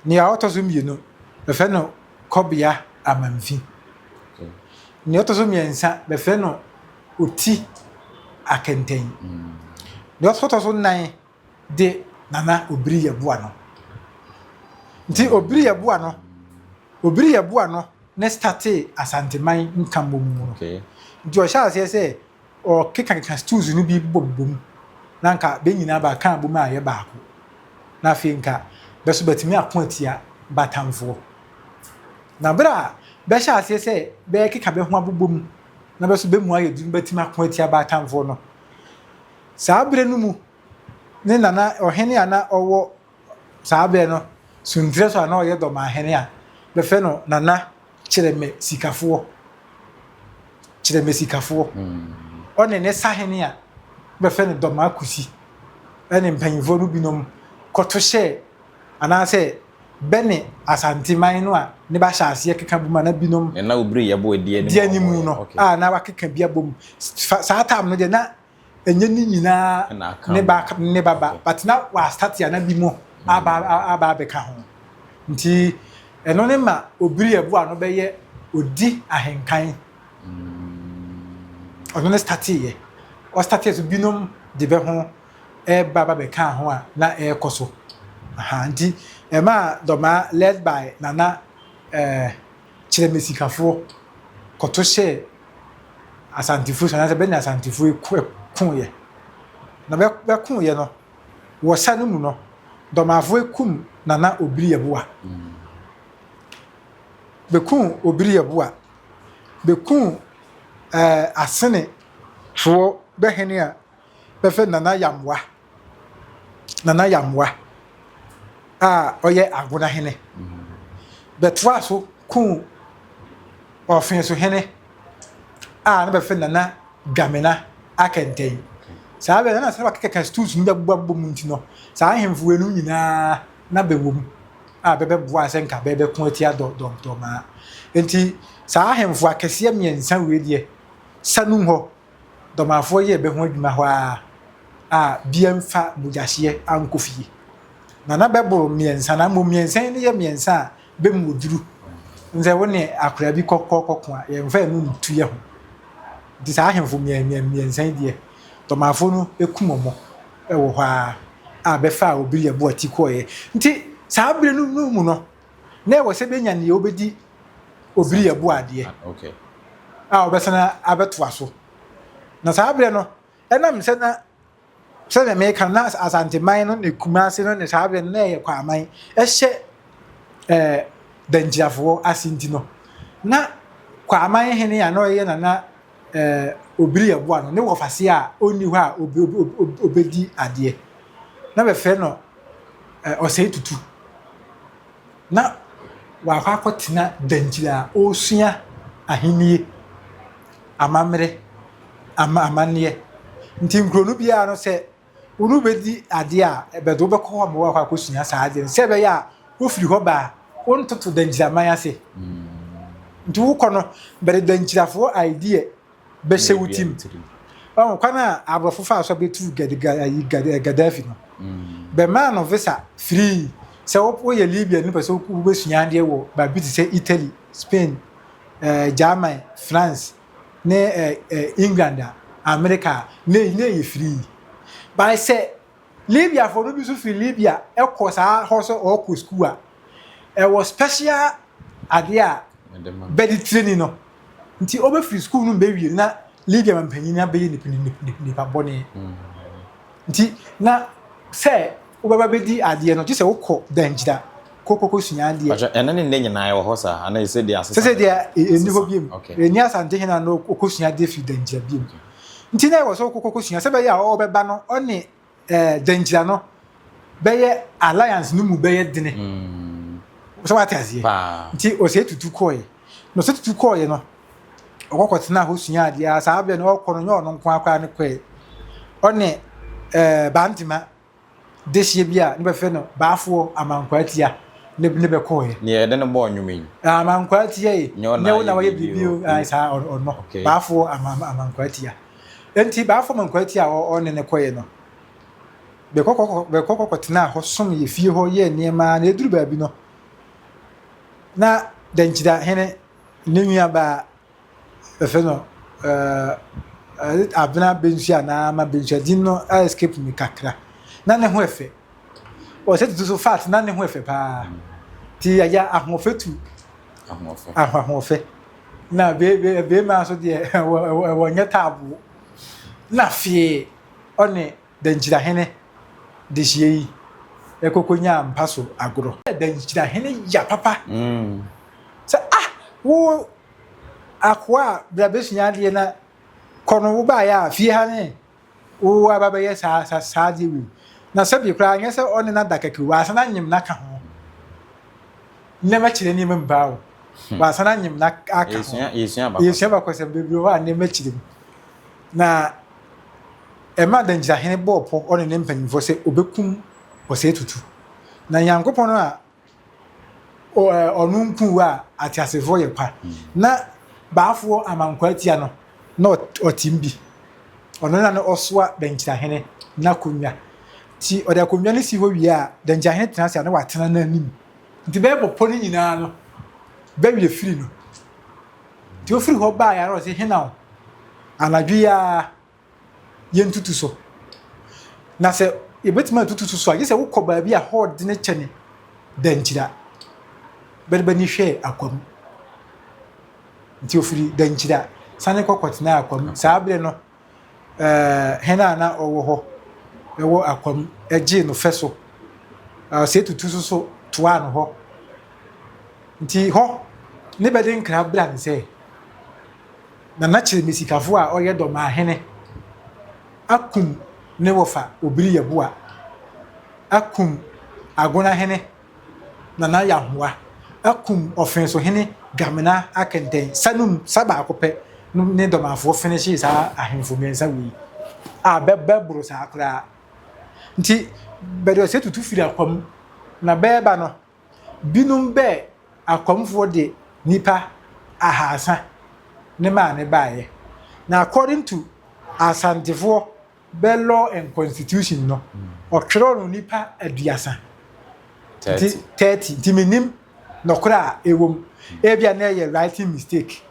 Nea ɔtɔ so mmienu, bɛfrɛ no Kɔbea Amanfi. Nea ɔtɔ so mmiɛnsa, bɛfrɛ no Oti Akɛntɛn. Nea ɔtɔ so nnan de Nana Obiri Yeboah no. Nti Obiri Yeboah no, Obiri Yeboah no ne startee Asanteman nkammɔ mu no. Nti ɔhyɛɛ aseɛ sɛ ɔkekakeka stools no bi bobɔbobɔ mu na nka bɛ nyinaa bɛaka abom ayɛ baako. Na afei nka bɛ so bɛatumi ako atia bɛatamfoɔ. Na berɛ a bɛhyɛɛ aseɛ sɛ bɛrekeka bɛ ho abobɔ mu na bɛ so bɛ mu ayɛ duru bɛatumi ako atia bɛatamfoɔ no, saa berɛ no mu ne nana ɔhene a na ɔwɔ saa berɛ no Suntrɛ so a na ɔyɛ Dɔmahene a bɛfrɛ no Nana Kyerɛmɛ Sikafoɔ. Kyerɛmɛ Sikafoɔ. Ɔne ne sahene a bɛfrɛ no Dɔmaa Kusi ne mpanyinfoɔ no binom kɔto hyɛɛ anaasɛ bɛ ne Asanteman no a ne ba hyɛ aseɛ keka bom a na binom Na obiri yɛbo di anim di anim no a na wakeka bi abom. Saa time no deɛ na ɛnyɛ ne nyinaa ne ba ne ba ba but na wastate a na bi mu aba aba abɛka ho nti ɛno ne ma obiri ɛbo ano bɛyɛ odi ahenkan ɔno ne stateeɛ ɔstateɛ so binom de bɛ ho ɛba ba bɛka ho a na ɛrekɔ so aha nti ɛma dɔmaa led by nana ɛɛ kyerɛmɛsikafoɔ kɔto hyɛɛ Asantefoɔ so anaasɛ bɛne Asantefoɔ yi koeɛ. Na bɛkoeɛ no, wɔ sa no mu no, Dɔmafoɔ kum Nana Obiri Yeboah. Bɛkum Obiri Yeboah. Bɛkum ɛɛ Asenefoɔ bɛhene a bɛfrɛ Nana Yamoah. Nana Yamoah a ɔyɛ Agona hene. Bɛtoaa so kuu Ɔfeso hene a na bɛfrɛ no Nana Dwamena Akɛntɛn. Saa berɛ no na sɛ wakekaka stools no bi abobɔ mu nti no, saa ahemfo weinom nyinaa na bɛwɔ mu a bɛbɛboa sɛ nka bɛbɛko atia dɔmdɔmaa. Nti saa ahemfo akɛseɛ mmiɛnsa wei deɛ, Sanum hɔ Dɔmafoɔ yɛɛ bɛ ho adwuma hɔ ara a bia mfa mogyahyeɛ ankɔ fie. Na na bɛboro mmiɛnsa, na mmom mmiɛnsa yi no yɛ mmiɛnsa a bɛ mu duru. Nsɛ wo ne akoraa bi kɔ kɔ kɔko a, yɛmfa ɛno ntu yɛ ho. Nti saa ahemfo mmiɛnsa yi deɛ, Dɔmafoɔ no kum wɔn wɔ hɔ ara a bɛfaa Obiri Aboati kɔeɛ. Nti saa berɛ no mu no, na ɛwɔ sɛ bɛnya nea ɔbɛdi Obiri Yeboah adeɛ a ɔbɛsan abɛtoa so. Na saa berɛ no, ɛnam sɛ na sɛdeɛ meka no na Asanteman no ne Kumase no ne saa berɛ no na ɛyɛ Kwaman ɛhyɛ ɛɛ Dankyirafoɔ ase nti no, na Kwaman hene a na ɔyɛ Nana ɛɛ Obiri Yeboah no ne wɔfase a ɔnni hɔ a ɔbɛdi adeɛ na bɛfrɛ no Ɔsɛe Tutu. Na wakɔ akɔtena Dankyiri a ɔresua ahennie amammerɛ, ama amanneɛ. Nti nkuro no biara no sɛ wo ne wobɛdi adeɛ a, ɛbɛde wobɛkɔ hɔ ma woakɔ akɔsua saa adeɛ no sɛ ɛbɛyɛ a wofiri hɔ ba a, wontoto Dankyiraman ase. Nti wokɔ no, bɛde Dankyirafoɔ idea bɛhyɛ wo tirim. Ɔho kwan a aborɔfo faa so bɛtu Gaddafi no, bɛmaa no visa free sɛ woyɛ Libya ni pɛ sɛ wobɛsua adeɛ wɔ baabi te sɛ Italy, Spain, eh, German, France ne eh, eh, England a, America a, na ɛyɛ free. But sɛ Libyafoɔ no bi nso firi Libya kɔ saa hɔ sɛ ɔrekɔ sukuu a, ɛwɔ special adeɛ a bɛde training no. Nti ɔbɛfiri sukuu no bɛwie na Libya mampanyin abɛyɛ nipa bɔne. Nti na sɛ wobɛba bɛdi adeɛ no, gye sɛ wokɔ Dangyira kɔkɔkɔsua adeɛ. Pakyɛ, ɛno ne nnɛ nyinaa ɛwɔ hɔ saa anaa ɛsɛ deɛ asesa? Sɛsɛ deɛ ɛnni hɔ biom. Okay. Ɛnni Asantehene a na ɔkɔsua adeɛ firi Dangyira biom. Nti na ɛwɔ sɛ wokɔkɔsua sɛ bɛyɛ a ɔbɛba no ɔne Dankyira no bɛyɛ alliance no mu bɛyɛ dene. Sɛ wate aseɛ? Nti Osei Tutu kɔɔeɛ. Na Osei Tutu kɔɔeɛ no, ɔkɔ kɔtenaa hɔ sua adeɛ a saa berɛ no ɔkɔ no nyɛ ɔno nko ara koraa ne kɔɛ. Ɔne Bantema dehyeɛ bi a ne bɛfrɛ no Baafoɔ Amankwaa Tia ne ne bɛkɔɔeɛ. Neɛ yɛde no bɔɔ nnwom yi. Amankwaa Tia yi, nyɛ wo na wayɛ biribi o, saa ɔno, Baafoɔ Amankwaa Tia. Enti Baafoɔ Amankwaa Tia a ɔne no kɔeɛ no, bɛkɔ kɔtenaa hɔ som yɛ fie hɔ yɛɛ nneɛma na ɛduru baabi no, na Dankyira hene ne nuabaa bɛfrɛ no Abena Bensua anaa Ama Bensua, din no escape me kakra. Na ne ho ɛfɛ. Ɔsɛ tutu so fat na ne ho ɛfɛ paa. Ti agya ahoɔfɛ tu. Ahoɔfɛ. Ahoɔfɛ. Na bɛrima nso deɛ ɛwɔ nyɛ taaboo. Na fee ɔne Dankyirahene dehyeɛ yi kɔkɔnyaa mpa so agorɔ. Dankyirahene ya papa sɛ ah wo akoa a bra bɛsua adeɛ na kɔ no wobaeɛ a fie ha ne wo aba bɛyɛ saa saa saa adeɛ wei. Na sɛbi koraa nyɛ sɛ ɔne no ada kɛkɛ o, wasan anyem no aka ho. Nneɛma kyerɛ nneɛma mu paa o. Wasan anyem no aka ho. Yɛsua abakɔsɛm bebree wɔ hɔ a nneɛma kyerɛ mu. Na ɛmaa Dankyirahene bɔɔ pɔ ɔne ne mpanyimfoɔ sɛ ɔbɛkum Osei Tutu. Na Nyankopɔn a ɔno nku wo a ateasefoɔ yɛ kwa. Na Baafoɔ Amankwaa Tia no, na ɔtem bi. Ɔno na na ɔsoa Dankyirahene n'akonnwa. Nti ɔde akonnwa no si hɔ wie a, Dankyirahene tena ase a na watena n'anim. Nti bɛbɔ pɔ no nyinaa no, bɛwerɛ firi no. Nti ofiri hɔ baeɛ ara ɔse, Hena o? Anadwo yi ara yɛntutu so. Na sɛ yɛbɛtumi atutu so so a, gye sɛ wokɔ baabi a hɔ dene kyɛne Dankyira. Bɛde bɛni hwɛɛ Akwam. Nti ofiri Dankyira sane kɔ kɔtenaa Akwam. Saa berɛ no, ɛɛ hene a na ɔwɔ hɔ wɔ Akwam gyee no fɛ so. Ɔsɛe Tutu nso so toaa no hɔ. Nti hɔ ne bɛde nkra bra no sɛ, Nana Kyeremesikafoɔ a ɔyɛ Dɔmahene akum ne wɔfa Obiri Yeboah, akum Agonahene Nana Yahoa akum Ɔfensohene Dwamena Akɛntɛn sa no mu sa baako pɛ no ne Dɔmanfoɔ finishes saa ahemfo mmiɛnsa wei a bɛboro saa koraa. Nti bɛde ɔsɛ tutu firi Akwam na bɛɛba no binom bɛɛ Akwamfoɔ de nipa ahaasa ne maa ne baeɛ. Na according to Asantefoɔ bɛ law and constitution no ɔtwerɛ no nipa aduasa nti 30 nti menim nɔkorɛ a ɛwɔ mu ebia na ɛyɛ writing mistake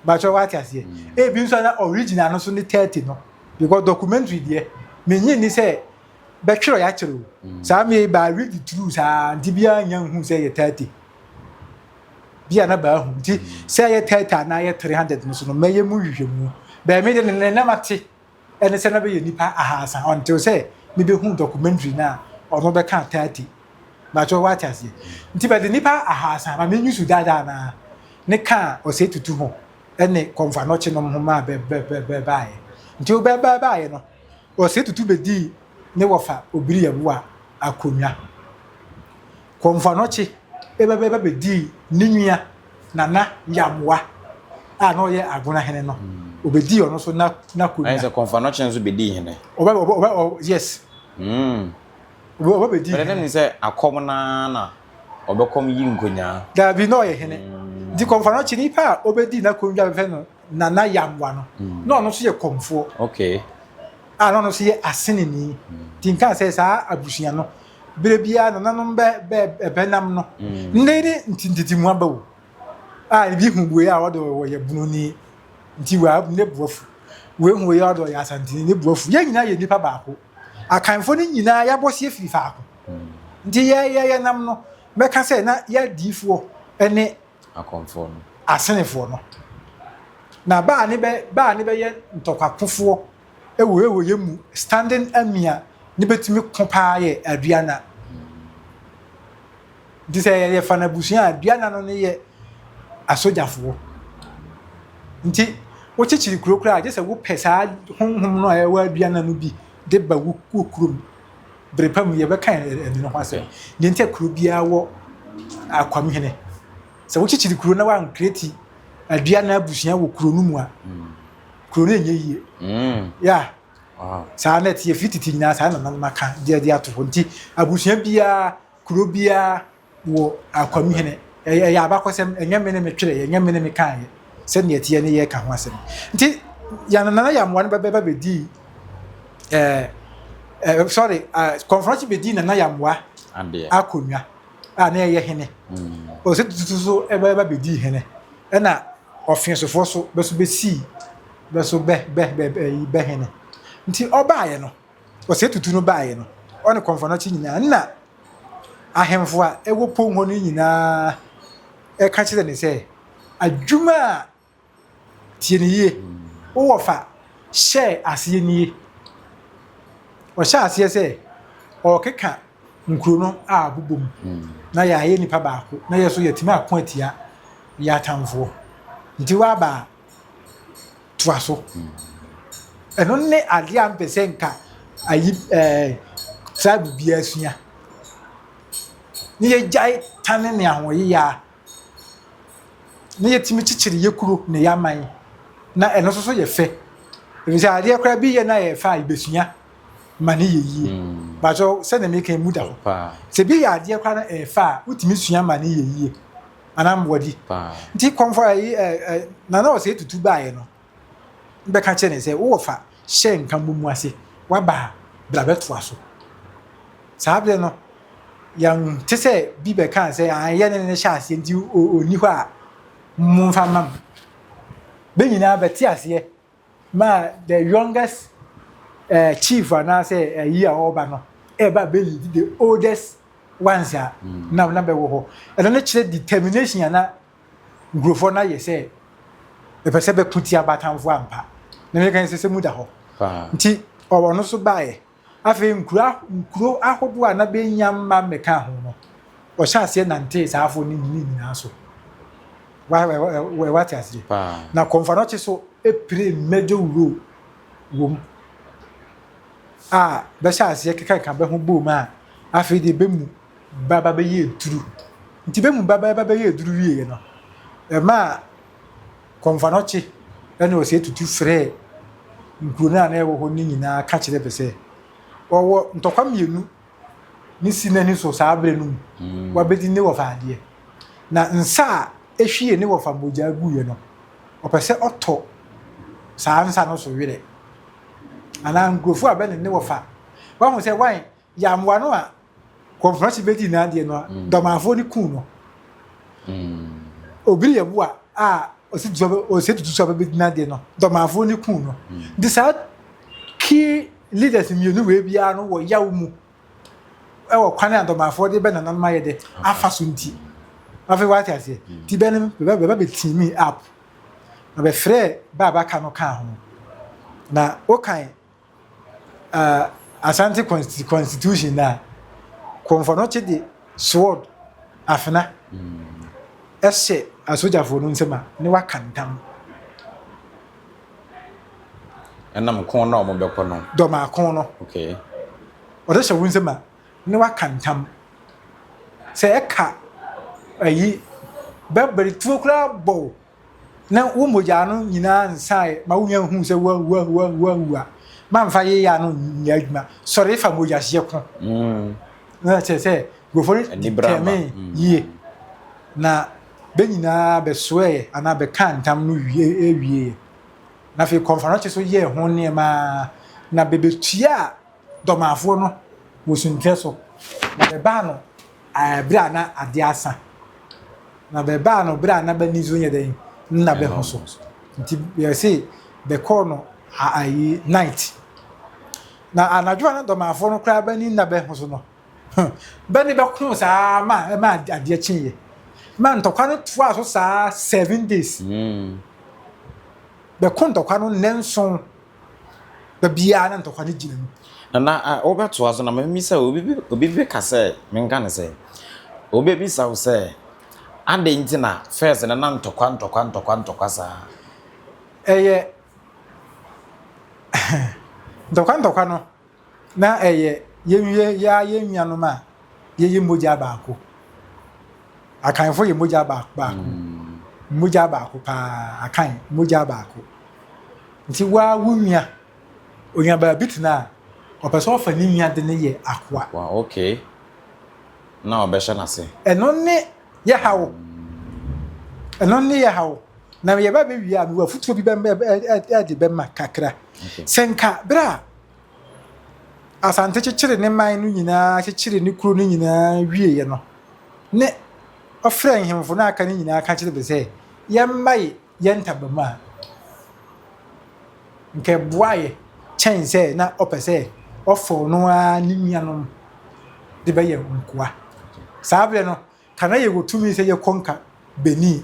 bakyɛ wate aseɛ ebi nso na original no so ne 30 no because documentary deɛ menye ni sɛ bɛtwerɛ yɛakyerɛ o saa me ba read through saa nti biara nya nhu sɛ yɛ 30 bi a na baahu nti sɛ ɛyɛ 30 anaa ɛyɛ 300 no so no mɛyɛ mu nhwehwɛmu. Bɛɛ me de ne ne na mate ɛne sɛ na bɛyɛ nipa ahaasa until sɛ mebɛhu documentary no a ɔno bɛka 30 bakyɛ wate aseɛ nti bɛde nipa ahaasa ma menyi su daadaa naa ne ka a ɔsɛ tutu ho ɛne kɔmfa nɔkye nom ho maa bɛ bɛ bɛ bɛ baeɛ nti bɛ bɛ baeɛ no ɔsɛ tutu bɛdii ne wɔfa obiri yɛboa akonnwa Kɔmfoanɔkye bɛba bɛdii ne nua Nana Yamoa a na ɔyɛ Agona hene no, ɔbɛdii ɔno nso n'akonnwa. Ayɛ sɛ Kɔmfoanɔkye nso bɛdii hene. Ɔba ɔba ɔba yes. Mm. Ɔba ɔba bɛdii hene. Bɛrɛ ne sɛ akɔm naa na ɔbɛkɔm yi nkonyaa. Daabi na ɔyɛ hene. Mm. Nti Kɔmfoanɔkye nipa a ɔbɛdii n'akonnwa bɛfɛ no Nana Yamoa no, mm. na ɔno nso yɛ kɔmfoɔ. Okay. A na ɔno nso yɛ aseneni. Mm. Nti nka sɛ saa abusua no Berɛ biara nananom bɛ bɛ bɛnam no. Nnɛ ne ntititimu aba o. A ebi hu wei a ɔde ɔyɛ bunoni nti wa ne bu afu. Wei hu wei a ɔde ɔyɛ asanteni ne bu afu. Yɛn nyinaa yɛ nipa baako. Akanfoɔ no nyinaa yɛabɔ seɛ firi faako. Nti yɛ yɛ yɛnam no mɛka sɛ na yɛ adiifoɔ ne akɔmfoɔ no. Asenefoɔ no. Na baa ne bɛ baa ne bɛyɛ ntɔkwakofoɔ. Ɛwɔ ɛwɔ yɛ mu standing army a ne bɛtumi ko paa yɛ Aduana. Nti sɛ yɛfa no abusua a, Aduana no ne yɛ asogyafoɔ. Nti wokyekyere kuro koraa a, gye sɛ wopɛ saa honhom no a ɛwɔ Aduana no bi de ba wo kurom. Bere pa mu yɛbɛka ɛno ho asɛm. Deɛ nti a kuro biara wɔ akwamhene. Sɛ wokyekyere kuro na woankreti Aduana abusua wɔ kuro no mu a, kuro no nyɛ yie. Yeah. Saa na ɛteɛ firi tete nyinaa saa na nananom aka de de ato hɔ. Nti abusua biara, kuro biara wɔ akwamhene. Ɛyɛ abakɔsɛm, ɛnyɛ me ne me twerɛeɛ, ɛnyɛ me ne me kaeɛ. Sɛdeɛ ɛteɛ ne yɛreka ho asɛm. Nti yɛn nana Yamoa no bɛba bɛdii ɛɛ ɛɛ sorry Kɔmfrɔkye bɛdii nana Yamoa akonnwa a na ɛyɛ hene. Ɔsɛ tutu so ɛbɛba bɛdii hene. Ɛna ɔfesofoɔ so bɛ so bɛsii bɛ so bɛ bɛ bɛ ɛyi bɛ hene. Nti ɔbaeɛ no, ɔsɛ tutu no baeɛ no, ɔne Kɔmfrɔkye nyinaa nna ahemfo a ɛwɔ pon hɔ no nyinaa ɛka kyerɛ ne sɛ adwuma a tie ne yie wowɔ fa hyɛɛ aseɛ nie. Ɔhyɛ aseɛ sɛ ɔrekeka nkuro no a abobɔ mu na yɛayɛ nipa baako na yɛ so yɛatumi ako atia yɛ atamfoɔ. Nti woaba a toa so. Ɛno ne adeɛ a mpɛ sɛ nka ayi ɛɛ tribe biara sua. Ne yɛgyae tane ne ahoɔyeyaa na yɛtumi kyekyere yɛ kuro ne yɛ aman na ɛno nso so yɛ fɛ. Ɛfiri sɛ adeɛ koraa bi yɛ na yɛ fɛ a yɛbɛsua ma ne yɛ yie. Bakyɛ sɛdeɛ meka yi mu da hɔ. Sɛ bi yɛ adeɛ koraa na ɛyɛ fɛ a wotumi sua ma ne yɛ yie anaa mmoadi. Nti kɔmfɔ ayi ɛ ɛ Nana Osei Tutu baeɛ no bɛka kyerɛ ne sɛ wowɔ fa hyɛ nka mmɔ mu ase waba a bra bɛtoa so. Saa berɛ no yɛnte sɛ bi bɛkaa sɛ an yɛ ne ne hyɛ aseɛ nti ɔnni hɔ a momfa mma m. Bɛ nyinaa bɛte aseɛ ma the youngest uh, chief anaasɛ ayi a ɔreba no ɛreba bɛ lead the oldest ones a na na bɛwɔ hɔ. Ɛno no kyerɛ determination a na nkurɔfoɔ no ayɛ sɛ bɛpɛ sɛ bɛko tia bɛatamfoɔ ampa. Na meka sɛ sɛ mu da hɔ. Nti ɔno nso baeɛ. Afei nkuro nkuro ahodoɔ a na bɛnya mma mmɛka ho no, ɔhyɛ aseɛ nantee saa afoɔ no ne nyinaa so. Wate aseɛ? Na Kɔmfanɔkye so pire major role wɔ mu a bɛhyɛ aseɛ kekakeka bɛ ho bom a afei deɛ bɛ mu ba ba bɛyɛ duru. Nti bɛ mu ba ba bɛyɛ duru wieɛ no, ɛmaa Kɔmfanɔkye ne Osei Tutu frɛɛ nkuro no a na ɛwɔ hɔ no nyinaa ka kyerɛ bɛ sɛ ɔwɔ ntɔkwa mmienu ne si n'ani so saa berɛ no mu, mm. wabɛdi ne wɔfa adeɛ. Na nsa a ehwie ne wɔfa mogya guiɛ no, ɔpɛ sɛ ɔtɔ saa nsa no so werɛ. Anaa nkurɔfoɔ a bɛne ne wɔfa. Wahu sɛ wan yɛ amoa no a Kɔmfrase bɛdii n'adeɛ no a, mm. dɔmanfoɔ no kuu no. Mm. Obiri yɛ boa a ɔsɛ tutu so a bɛbɛdi n'adeɛ no, dɔmanfoɔ no kuu no. Mm. Nti saa key leaders mmienu wei biara no wɔ yaw mu ɛwɔ kwan a dɔmanfoɔ de bɛ nananom ayɛ dɛ afa so nti. Afei wate aseɛ. Nti bɛ no bɛba bɛ team up. Na bɛfrɛɛ baabaka no kaa ho. Na wokan uh, Asante constitution na Kɔmfɔnɔkye de sword afena ɛhyɛ asogyafoɔ no nsam a ne waka ntam. Ɛnam ko na wɔn bɛkɔ no. Dɔmaako no. Okay. Ɔde hyɛ wo nsam a ne waka ntam. Sɛ ɛka ayi bɛbɛrɛ tuo koraa bɔ wo. na wo mogya no nyinaa nsae ma wonya nhuu sɛ woawu a, mamfa yeya no nyɛ adwuma. Sɔre fa mogyahyeɛ ko. Mm. Na kyerɛ sɛ nkurɔfoɔ no determine mm. yie. Na bɛ nyinaa bɛsoɛɛ anaa bɛkaa ntam no wie wieɛ. Na afei kɔmfanɔkye so yɛɛ ho nneɛma na bɛbɛtuaa dɔmaafoɔ no wɔ suntrɛ so. Na bɛbaa no berɛ a na adeɛ asa. Na bɛbaa no berɛ a na b'ani nso nyɛ dɛn nna bɛ ho so. Nti yɛse bɛkɔɔ no ayi night. Na anadwo a na dɔmanfoɔ no koraa b'ani nna bɛ ho so no, bɛ ne bɛkoo saa ma ɛma adeɛ kyeeɛ. Ma ntɔkwa no toaa so saa 7 days. Bɛko ntɔkwa no nnanson. Baabiara na ntɔkwa no gyina mu. Nana, wobɛtoa so na mebisa obi bi obi bɛka sɛ menka no sɛ obɛbisa wo sɛ adɛn nti na first no na ntɔkwa ntɔkwa ntɔkwa ntɔkwa saa? Ɛyɛ ntɔkwa ntɔkwa no na ɛyɛ yɛn yɛ ara yɛn nuanom a yɛyɛ mogya baako. Akanfo yɛ mogya baako baako. Mogya baako paa. Akan mogya baako. Nti waa wo nua, onya baabi tena a, ɔpɛ sɛ ɔfa ne nua de no yɛ akoa. Wa okay. Na ɔbɛhyɛ n'ase. Ɛno ne yɛ haw. Ɛno ne yɛ haw. Na yɛba bɛwie a, mewɔ afotuo bi bɛ de bɛma kakra. Sɛ nka berɛ a Asante kyekyere ne man no nyinaa, kyekyere ne kuro no nyinaa wieeɛ no, ne ɔfrɛɛ nhemfo no a aka no nyinaa ka kyerɛ bɛ sɛ, yɛmmae yɛn ntabam a, nka ɛboaeɛ kyɛn sɛ na ɔpɛ sɛ ɔfa ɔno ara ne nuanom de bɛyɛ nkoa. Saa berɛ no, ka na yɛwɔ tumi sɛ yɛkɔ nka Benin,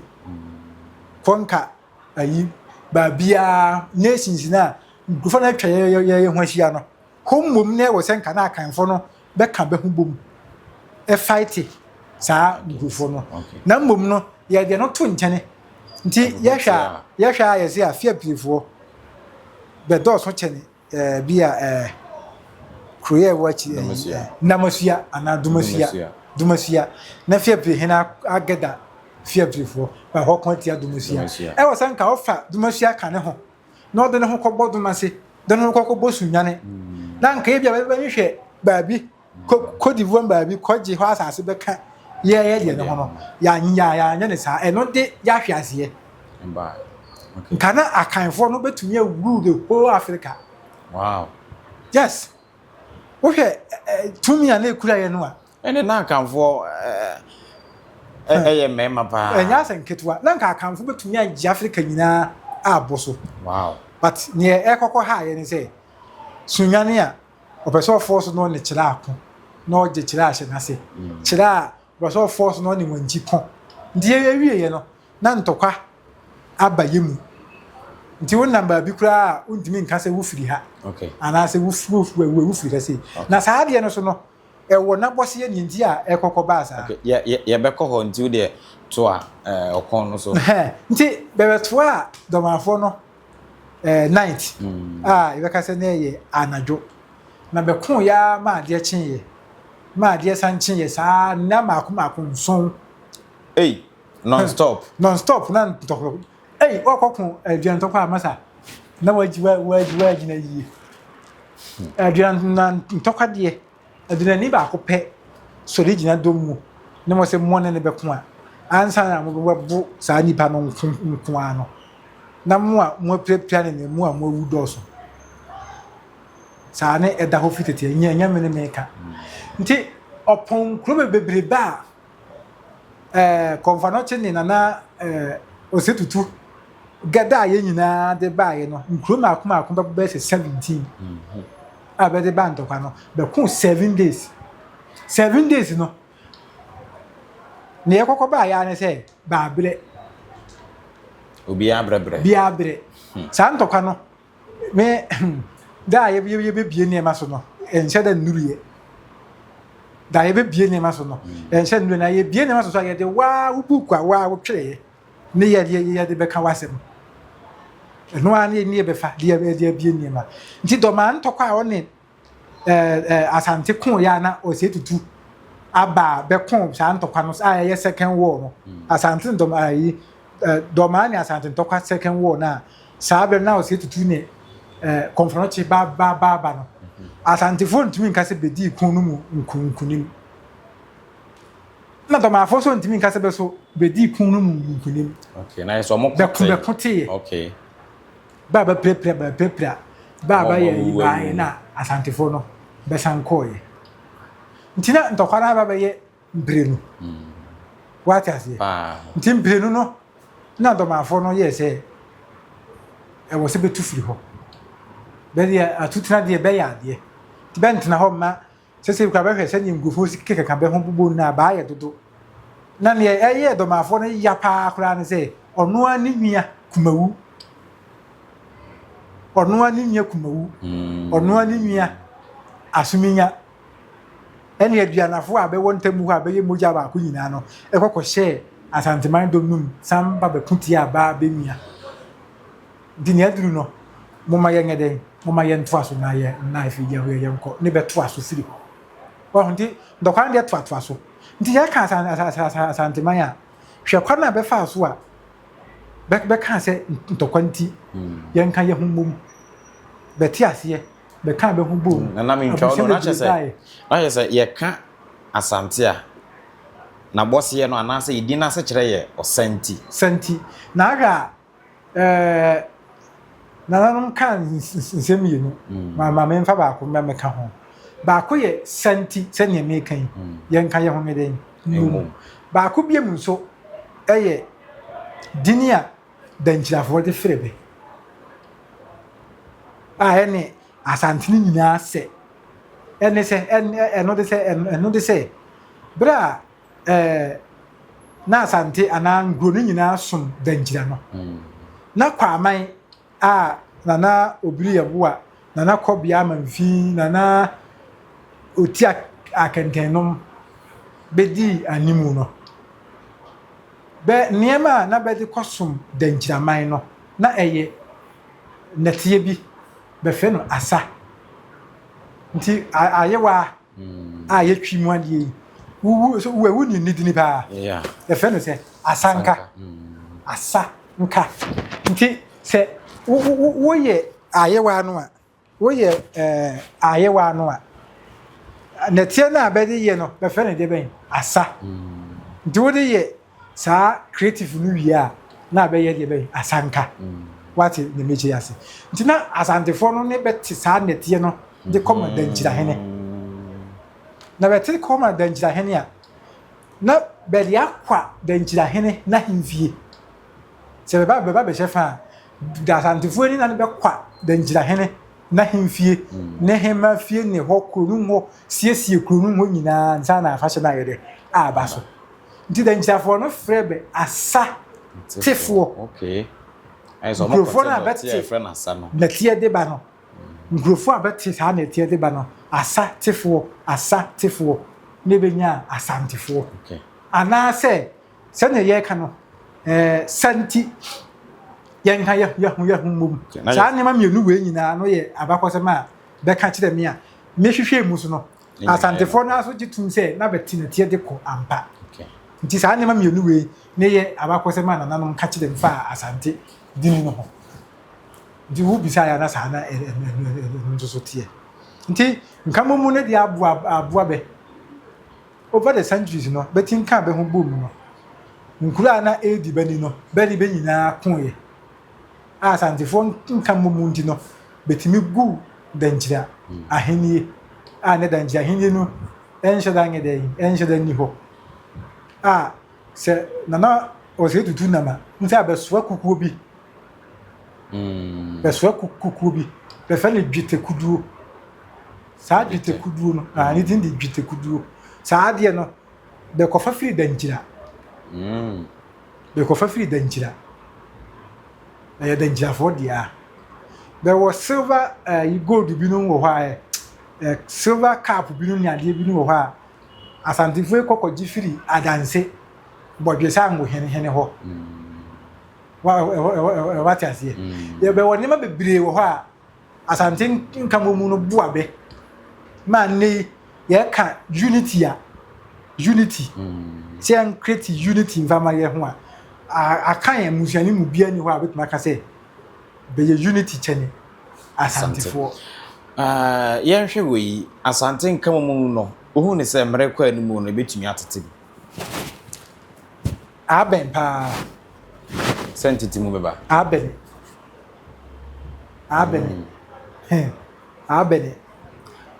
kɔ nka ayi baabiara nations no a nkurɔfoɔ no atwa yɛn ho ahyia no, hɔ mmom na ɛwɔ sɛ nka na Akanfoɔ no bɛka bɛ ho bom ɛfaete saa nkurɔfoɔ no. Na mmom no, yɛde no to nkyɛne. Nti yɛhwɛ a, yɛhwɛ a yɛse a Fiapiefoɔ bɛdɔɔso kyɛne eh, bi a eh, kuro yɛ ɛwɔ akyi eh, Namasua anaa Dumasua. Dumasua. Na Fiapie hene agɛda Fiapiefoɔ ba hɔ ko atia Dumasua. Ɛwɔ sɛ nka ɔfa Dumasua ka ne ho na ɔde ne ho kɔbɔ Domase, de ne ho kɔkɔbɔ Sunyane. Mm. Na nka ebi a bɛhwehwɛ baabi Cote d'Ivoire baabi kɔgye hɔ asase bɛka yɛyɛ deɛ no ho no, yɛanyɛ ne saa. Ɛno de yɛahwe aseɛ. Nka na Akanfoɔ no bɛtumi awuru the whole Africa. Wow. Yes. Wohwɛ tumi a na ɛkura yɛ no a. Ɛne na Akanfoɔ ɛyɛ mmarima paa. Ɛnyɛ asɛ nketewa. Na nka Akanfoɔ bɛtumi agye Africa nyinaa abɔ so. Wow. But neɛ ɛkɔkɔ ha yɛ ne sɛ, Sunyani a ɔpɛ sɛ ɔfɔɔ so na ɔne kyerɛ ako na ɔgye kyerɛ ahyɛ n'ase. Kyerɛ a ɔpɛ sɛ ɔfɔɔ so na ɔne wankyi ko. Nti yɛwieɛ no, na ntɔkwa aba yɛ mu. Nti wonam baabi koraa a wontumi nka sɛ wofiri ha anaasɛ wofiri ha sei. Na saa adeɛ no so no, ɛwɔ n'abɔseɛ neɛ nti a ɛkɔkɔ baa saa. Yɛbɛkɔ hɔ nti wodeɛ toa ɔkɔn no so. Nti bɛbɛtoa Dɔmafoɔ no night a yɛbɛka sɛ na ɛyɛ anadwo. Na bɛkoeɛ ara ma adeɛ kyeeɛ, ma adeɛ san kyeeɛ saa nna mmaako mmaako nson. Ei, non stop. Non stop na ntɔkwa. Ei, wɔkɔko aduane ntɔkwa a masa na wagyi wagyi wagyina yie. Aduane na ntɔkwa deɛ. Adunani baako pɛ sɔre gyina dɔm mu ne mo sɛ mo ne no bɛko a, ansa na mobɛbo saa nipa no nko nko ara no, na mo a moapirapira ne ne mo a moawu dɔɔso. Saa ne ɛda hɔ fi tete, ɛnyɛ ɛnyɛ me ne meka. Nti ɔpɔn kuro bebrebe a ɛɛ Kɔmfanɔkye ne Nana ɛɛ Osetutu gada a yɛn nyinaa de baeɛ no, nkuro mmaako mmaako bɛyɛ sɛ 17 a bɛde ba ntɔkwa no, bɛko 7 days. 7 days no, nea ɛkɔkɔ baeɛ ara ne sɛ baabrɛ. Obiara brɛbrɛ. Obiara brɛ. Saa ntɔkwa no, Me da a yɛbɛbie nneɛma so no, ɛnhyɛ da nnuruiɛ. Da a yɛbɛbie nneɛma so no, ɛnhyɛ nnuruiɛ. Na yɛbie nneɛma so so a, yɛde waa wo buuku a waa wotwerɛeɛ ne yɛde yɛde bɛka w'asɛm. Ɛno ara ne yɛbɛfa de abie nneɛma. Nti dɔmaa ntɔkwa a ɔne ɛɛ Asante ko yɛ a na ɔsɛ tutu aba bɛko saa ntɔkwa no a ɛyɛ second war no. Mm. Asante ndɔm ayi dɔmaa ne Asante ntɔkwa second war no a saa bere na ɔsɛ tutu ne ɛɛ kɔnfɔnɔkye ba ba ba ba no. Mm-hmm. Asantefoɔ ntumi nka sɛ bɛdii ko no mu nkunkunim. Na dɔmaafoɔ nso ntumi nka sɛ bɛ so bɛdii ko no mu nkunim. Okay, na yɛ sɛ ɔmo ko tee. Bɛko teeɛ. Okay. Bɛ a bɛpirapira bɛpirapira bɛ a bɛyɛ ayi baeɛ na Asantefoɔ no bɛsan kɔeɛ. Nti na ntɔkwa no aba bɛyɛ mprenu. Wate aseɛ? Nti mprenu no na Dɔmafoɔ no yɛɛ sɛ ɛwɔ sɛ bɛtu firi hɔ. Bɛdeɛ atutena deɛ bɛyɛ adeɛ. Nti bɛntena hɔ mma Sesei koraa bɛhwɛ sɛdeɛ nkurɔfoɔ si kekaka bɛ ho bobɔ no a, baayɛ dodo. Na neɛ ɛyɛɛ Dɔmafoɔ no ya paa koraa ne sɛ, ɔno ara ne nua Kumawu. Ɔno ara ne nua Kumawu, ɔno ara ne nua Asominya, ɛne Aduanafo a bɛwɔ ntam hɔ a bɛyɛ mogya baako nyinaa no kɔ kɔhyɛɛ Asanteman dɔm no mu san ba bɛko tiaa baa bɛ nua. Nti nea aduru no, momma yɛnyɛ dɛn? Momma yɛntoa so na yɛ nna afei deɛ hɔ yɛnkɔ ne bɛtoa so firi hɔ. Wahu nti ntɔkwa no deɛ toatoa so. Nti yɛka Asanteman a, hwɛ kwan a bɛfaa so a bɛkaa sɛ ntɔkwa nti yɛnka yɛ ho mmom. Bɛte aseɛ, bɛkaa bɛ ho boom. Nana mentwa wo no, na kyerɛ sɛ, na kyerɛ sɛ yɛka Asante a, n'abɔseɛ no anaasɛ yɛdi no asekyerɛ yɛ ɔsanti. Santi. Na ahwɛ a, Ɛɛ, nananom kaa nsɛm mmienu. Ma ma memfa baako na mɛka ho. Baako yɛ santi sɛnea meka yi, yɛnka yɛn ho nyɛ dɛn? Mmom. Baako biom nso yɛ dini a Dankyirafoɔ de frɛ bɛ a ɛne Asante no nyinaa sɛ. Ɛne sɛ, ɛno de sɛ, ɛno de sɛ, berɛ a ɛɛ na Asante anaa nkuro no nyinaa som Dankyira no. Na Kwaman a Nana Obiri Yeboah, Nana Kɔbea Amanfi, Nana Oti Akɛntɛnnom bɛdii animu no, bɛ nneɛma a na bɛde kɔsom Dankyiraman no, na ɛyɛ nnɛteɛ bi, bɛfrɛ no asa. Nti ayewa a yɛtwi mu adeɛ yi wowu so wo ni ne dini paa yɛfrɛ no sɛ asanka mm. asa nka nti sɛ woyɛ ayewa no a woyɛ ɛɛ ayewa no a nɛteɛ no a bɛde yɛ no bɛfrɛ no deɛ bɛn asa mm. nti wode yɛ saa creative no wie a na abɛyɛ deɛ bɛn asanka mm. wate ne mekyi ase nti na asantefoɔ no ne bɛte saa nɛteɛ no de kɔma Dankyirahene. Na bɛte kɔma Dankyirahene a, na bɛde akwa Dankyirahene n'ahemfie. Sɛ bɛba bɛba bɛhyɛ fa a, da Asantefoɔ ani na ne bɛkwa Dankyirahene n'ahemfie, ne hema fie ne hɔ kuro no hɔ siesie kuro no hɔ nyinaa ansa na afahyɛ no ayɛ dɛ aba so. Nti Dankyirafoɔ no frɛ bɛ Asa tefoɔ. Nkurɔfoɔ no a bɛte nɛteɛ de ba no. Nkurɔfoɔ a bɛte saa nɛteɛ de ba no, asa tefoɔ, asa tefoɔ, na ɛbɛnya Asantefoɔ. Anaasɛ, sɛdeɛ yɛreka no, ɛɛ, sa nti, yɛnka yɛ yɛ ho yɛ ho mmom. Saa nneɛma mmienu wei nyinaa no yɛ abakɔsɛm a bɛka kyerɛ me a, mehwehwɛɛ mu so no, Asantefoɔ no ara nso gye tom sɛ na bɛte nɛteɛ de kɔ ampa. Nti saa nneɛma mmienu wei ne yɛ abakɔsɛm a nananom ka kyerɛ me faa Asante dini no ho. Nti wo bisa ya na saa na ɛno nso so teɛ. Nti nkamomu no deɛ aboa aboa bɛ. Over the centuries no, bɛti nka bɛ ho bom no, nkuro a na ɛredi bɛ ni no, bɛ ne bɛ nyinaa koeɛ. A Asantefoɔ nkamomu nti no, bɛtumi guu Dankyira ahennie a ne Dankyira ahennie no ɛnhyɛ da nyɛ dɛn, ɛnhyɛ da nni hɔ. A sɛ Nana Osei Tutu nam a, wohu sɛ abɛsoa kukuo bi Bɛsoa kukuo bi, bɛfrɛ no dwetɛkuduo. Saa dwetɛkuduo no, ah, ne din de dwetɛkuduo. Saa adeɛ no, bɛkɔfa firi Dankyira. Bɛkɔfa firi Dankyira. Ɛyɛ Dankyirafoɔ dea. Bɛwɔ silver ɛɛ gold binom wɔ hɔ a, ɛ silver cup binom ne adeɛ binom wɔ hɔ a, Asantefoɔ yi kɔ kɔgye firi Adanse, Bɔdwesango hene hene hɔ. Wate aseɛ? Mm. Yɛbɛwɔ nneɛma bebree wɔ hɔ a Asante nkamomu no boa bɛ ma nnɛ yi yɛka unity a unity mm. sɛ yɛn create unity nfa ma yɛ ho a aka yɛn mmusua no mu biara ni hɔ a bɛtumi aka sɛ bɛyɛ unity kyɛne Asantefoɔ. Uh, yɛnhwɛ wɔ yi Asante nkamomu no wohu ne sɛ mmerɛ kɔ anim no ɛbɛtumi atete mu. Abɛn paa. Sɛ ntete mu bɛba. Abɛn. Abɛn. Mm. Abɛn.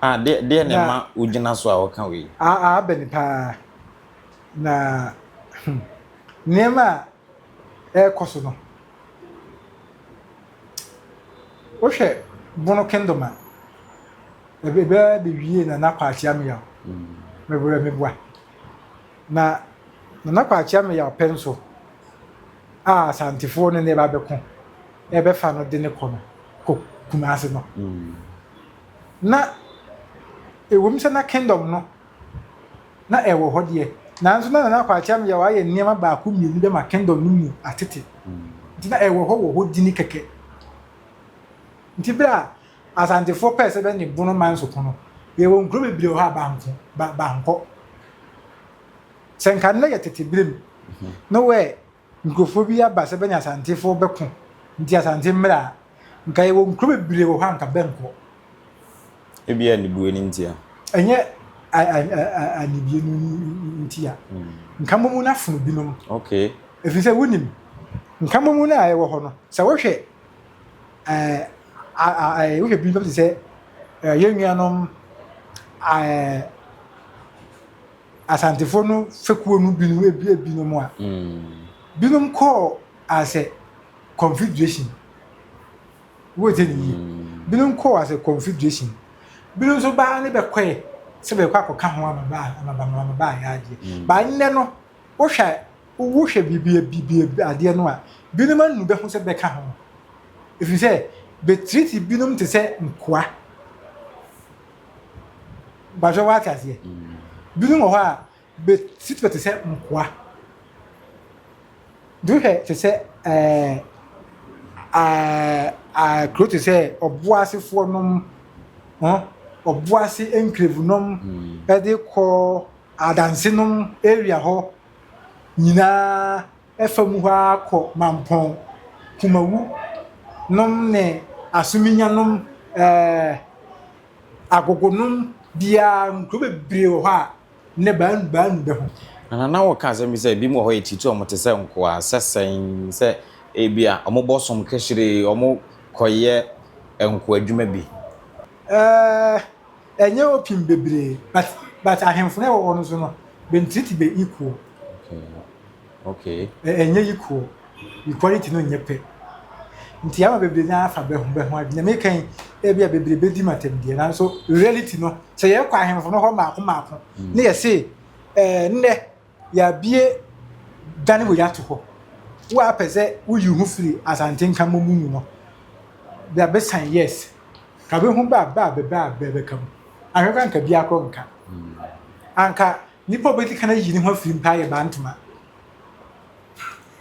Ah, deɛ deɛ na ɛma wogyina so a wɔka wei. Abɛn paa. Na hmm, nneɛma a ɛrekɔ so no. Wohwɛ Bono Kingdom a, ɛbɛbɛ bɛwie Nana Kwakye Ameyaw. Mm. Meboa meboa. Na Nana Kwakye Ameyaw pɛ nso a Asantefoɔ ne no reba abɛko rebɛfa no de no kɔ no, kɔ. Kumasi no. Na ɛwom sɛ na kingdom no na ɛwɔ hɔ deɛ, nanso na Nana Kwakye Ameyaw ayɛ nneɛma baako mmienu bi ama kingdom no mu atete. Nti na ɛwɔ hɔ wɔ hɔ dini kɛkɛ. Nti berɛ a Asantefoɔ pɛɛ sɛ bɛne Bono Manso ko no, yɛwɔ nkuro bebree wɔ hɔ a banko, ba, bankɔ. Sɛ nka nnɛ yɛ tete berɛ mu, na wɛ nkurɔfoɔ bi aba sɛ bɛne Asantefoɔ bɛko, nti Asante mmra a, nka yɛwɔ nkuro bebree wɔ hɔ a nka bɛnkɔ. Ebia anibue no ntia. Ɛnyɛ anibue no ntia. Nkamomu no afono binom. Okay. Ɛfiri sɛ wonim, nkamomu no a ɛwɔ hɔ no, sɛ wohwɛ ɛɛ wohwɛ binom te sɛ yɛn nuanom ɛɛ Asantefoɔ no fekuo no binom ebi ebinom a, binom kɔɔ as a confederation. Wotie ne yie. Binom kɔɔ as a confederation. Binom nso baa ne bɛkɔɛ sɛ bɛkɔ akɔka ho ama baa ama ba ama baa yɛ adeɛ. Baa nnɛ no, wohwɛ wohwɛ biribi biribi adeɛ no a, binom anu bɛ ho sɛ bɛka ho. Ɛfiri sɛ bɛtiriti binom te sɛ nkoa. Mpakyɛ woate aseɛ? Binom wɔ hɔ a, bɛtiriti bɛ te sɛ nkoa. Nti wohwɛ te sɛ ɛɛ ɛɛ kuro te sɛ ɔboasefoɔ nom, ɔboase enclave nom ɛde kɔ adanse nom area hɔ nyinaa ɛfa mu hɔ ara kɔ Mampɔn, Kumawu nom ne Asominya nom ɛɛ Agogo nom biara nkuro bebree wɔ hɔ a nnɛ baanu baanu bɛ ho. Nana na wɔka asɛm bi sɛ ebinom wɔ hɔ yɛkyikyi wɔn te sɛ nkoa sɛ sɛn sɛ ebia wɔbɔ som kɛhyire wɔkɔyɛ nkoa adwuma bi. Ɛɛ ɛnyɛ opim bebree but but ahemfo no ɛwɔ hɔ no nso no bɛ treat bɛ equal. Okay. Okay. Ɛnyɛ equal. Equality no nyɛ pɛ. Nti ama bebree no afa bɛ ho bɛ ho adwene. Meka yi ebi a bebree bɛdi matam deɛ nanso reality no sɛ yɛkɔ ahemfo no hɔ mmaako mmaako ne yɛse ɛɛ nnɛ yɛabie dane wei ato hɔ. Wo a pɛ sɛ woyi ho firi Asante nkammomu mu no bra bɛsan yes. Ka bɛhu ba ba bɛba a bɛbɛka mu. Ahwɛ koraa nka biara korɔ nka. Anka nipa a obɛdi kan ayi ne ho afiri mpa yɛ Bantoma.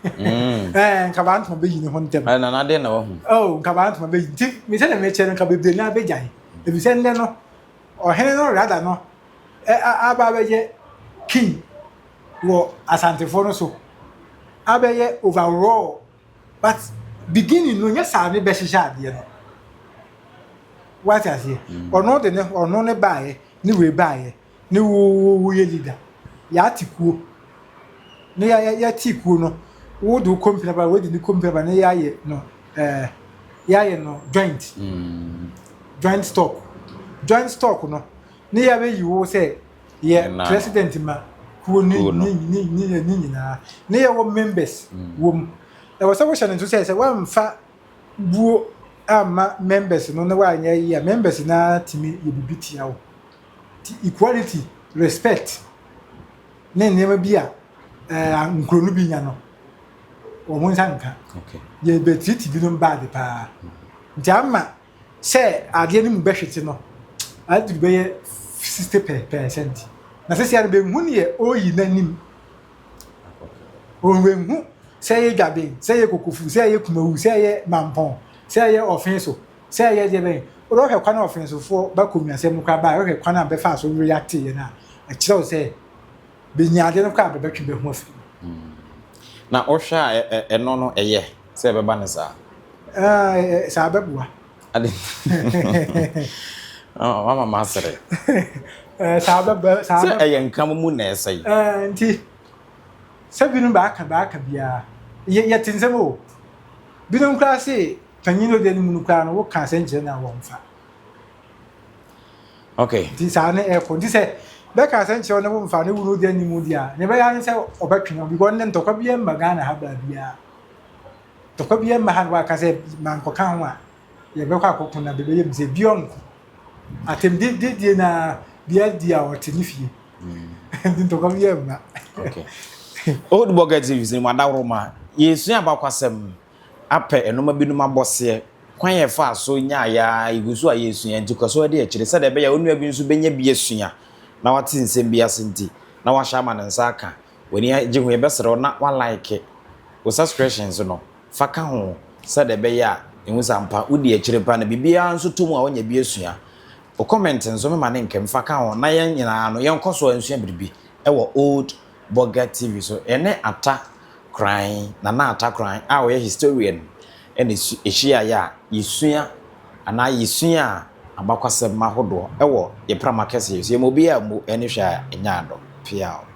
Ɛɛ nka Bantoma bɛyi ne ho ntɛm. Ɛna na adeɛ na wahu. Oh nka Bantoma bɛyi nti me sɛ na mekyerɛ no nka bebree naa bɛgyae. Ɛfiri sɛ nnɛ no ɔhene no rather no aba abɛyɛ king wɔ Asantefoɔ no so abɛyɛ overall But beginning no nyɛ saa ne bɛhyehyɛ adeɛ no. Wate aseɛ? Mm. Ɔno de ne ɔno ne baeɛ ne wei baeɛ ne wo wo woyɛ leader. Yɛate kuo. Ne yɛ yɛ yɛte kuo no wo de wo company ba wo de ne company ba ne yɛayɛ no ɛɛ eh, yɛayɛ no joint. Mm. Joint stock. Joint stock no ne yɛabɛyi wo sɛ yɛ president ma kuo ne ne ne ne ne nyinaa ne yɛwɔ members mm. wɔ mu ɛwɔ sɛ wohyɛ no nso sɛ sɛ woamfa buo amma members no na woanyɛ yi a members no ara tumi yɛ biribi tia wo nti equality respect ne nneɛma bi a ɛɛ nkuro no bi nya no wɔn nsa nka yɛbɛtiriti binom baade paa nti ama Sɛ adeɛ no mu bɛhwete no, aduru bɛyɛ 60 pɛɛsɛnti. Na sɛsi ara bɛnhu neɛ ɔreyi n'anim. Ɔbɛnhu sɛ ɛyɛ dwaben, sɛ ɛyɛ kokofu, sɛ ɛyɛ kumawu, sɛ ɛyɛ mampɔn, sɛ ɛyɛ ɔfe so, sɛ ɛyɛ deɛ bɛn. Wode wohwɛ kwan a ɔfensofoɔ ba kɔnwasɛm no koraa baeɛ, wohwɛ kwan a bɛfaa so reacteeɛ no a, ɛkyerɛ wo sɛ bɛnya adeɛ no koraa a bɛbɛtwe bɛ ho afiri mu. Na wohwɛ a ɛno no ɛyɛ sɛ ɛbɛba no saa? Ɛɛ, saa bɛboa. Ade. Wama masere. Ɛɛ, saa bɛboa. Saa Sɛ ɛyɛ nkam mu na ɛsɛe. Ɛɛ, nti sɛ binom baaka baaka biara yɛ yɛte nsɛm o. Binom koraa se panyin no ɔdi anim no koraa no woka asɛm kyerɛ no a wɔmfa. Okay. Nti saa ne ɛkɔ. Nti sɛ bɛka asɛm kyerɛ wo ne womfa ne wo no ɔdi anim deɛ a, ne bɛyɛ ne sɛ ɔbɛtwe no because ne ntɔkwa biara mma Ghana ha baabiara. Tɔkwa biara mma ha na waka sɛ mankɔka ho a, yɛbɛkɔ akɔko na bɛbɛyɛ mu sɛ bi ɔnko. Atɛmdidie na bia di a ɔte ne fie. Nti ntɔkwa biara mma. Okay. Old Burger TV sɛ mu adaworoma yɛsua abakwasɛm apɛ nnoɔma binom abɔseɛ. Kwan a yɛfaa so nyaeɛ ara, yɛgu so a yɛresua, nti kɔ so di akyire sɛdeɛ ɛbɛyɛ a wo nua bi nso bɛnya bi asua na wate nsɛm bi ase nti na wahyɛ ama ne nsa aka. W'ani agye ho, yɛbɛsrɛ wo na woalike. Wo subscription nso no, fa ka ho sɛdeɛ ɛbɛyɛ a yɛhu sɛ ampa wodi akyire paa na biribiara nso tɔ mu a woanya bi asua. Wo comment nso mema ne nkam, fa ka ho na yɛn nyinaa no yɛnkɔ so nsua biribi wɔ Old Burger TV so. Yɛne Atta Koran, Nana Atta Koran a ɔyɛ historian na ɛhyiaeɛ a yɛsua anaa yɛsuaa abakwasɛm ahodoɔ wɔ yɛn prama kɛseɛ yi so. Yɛma obiara mmu ne hwɛ a ɛnyɛ adɔ. Peaw.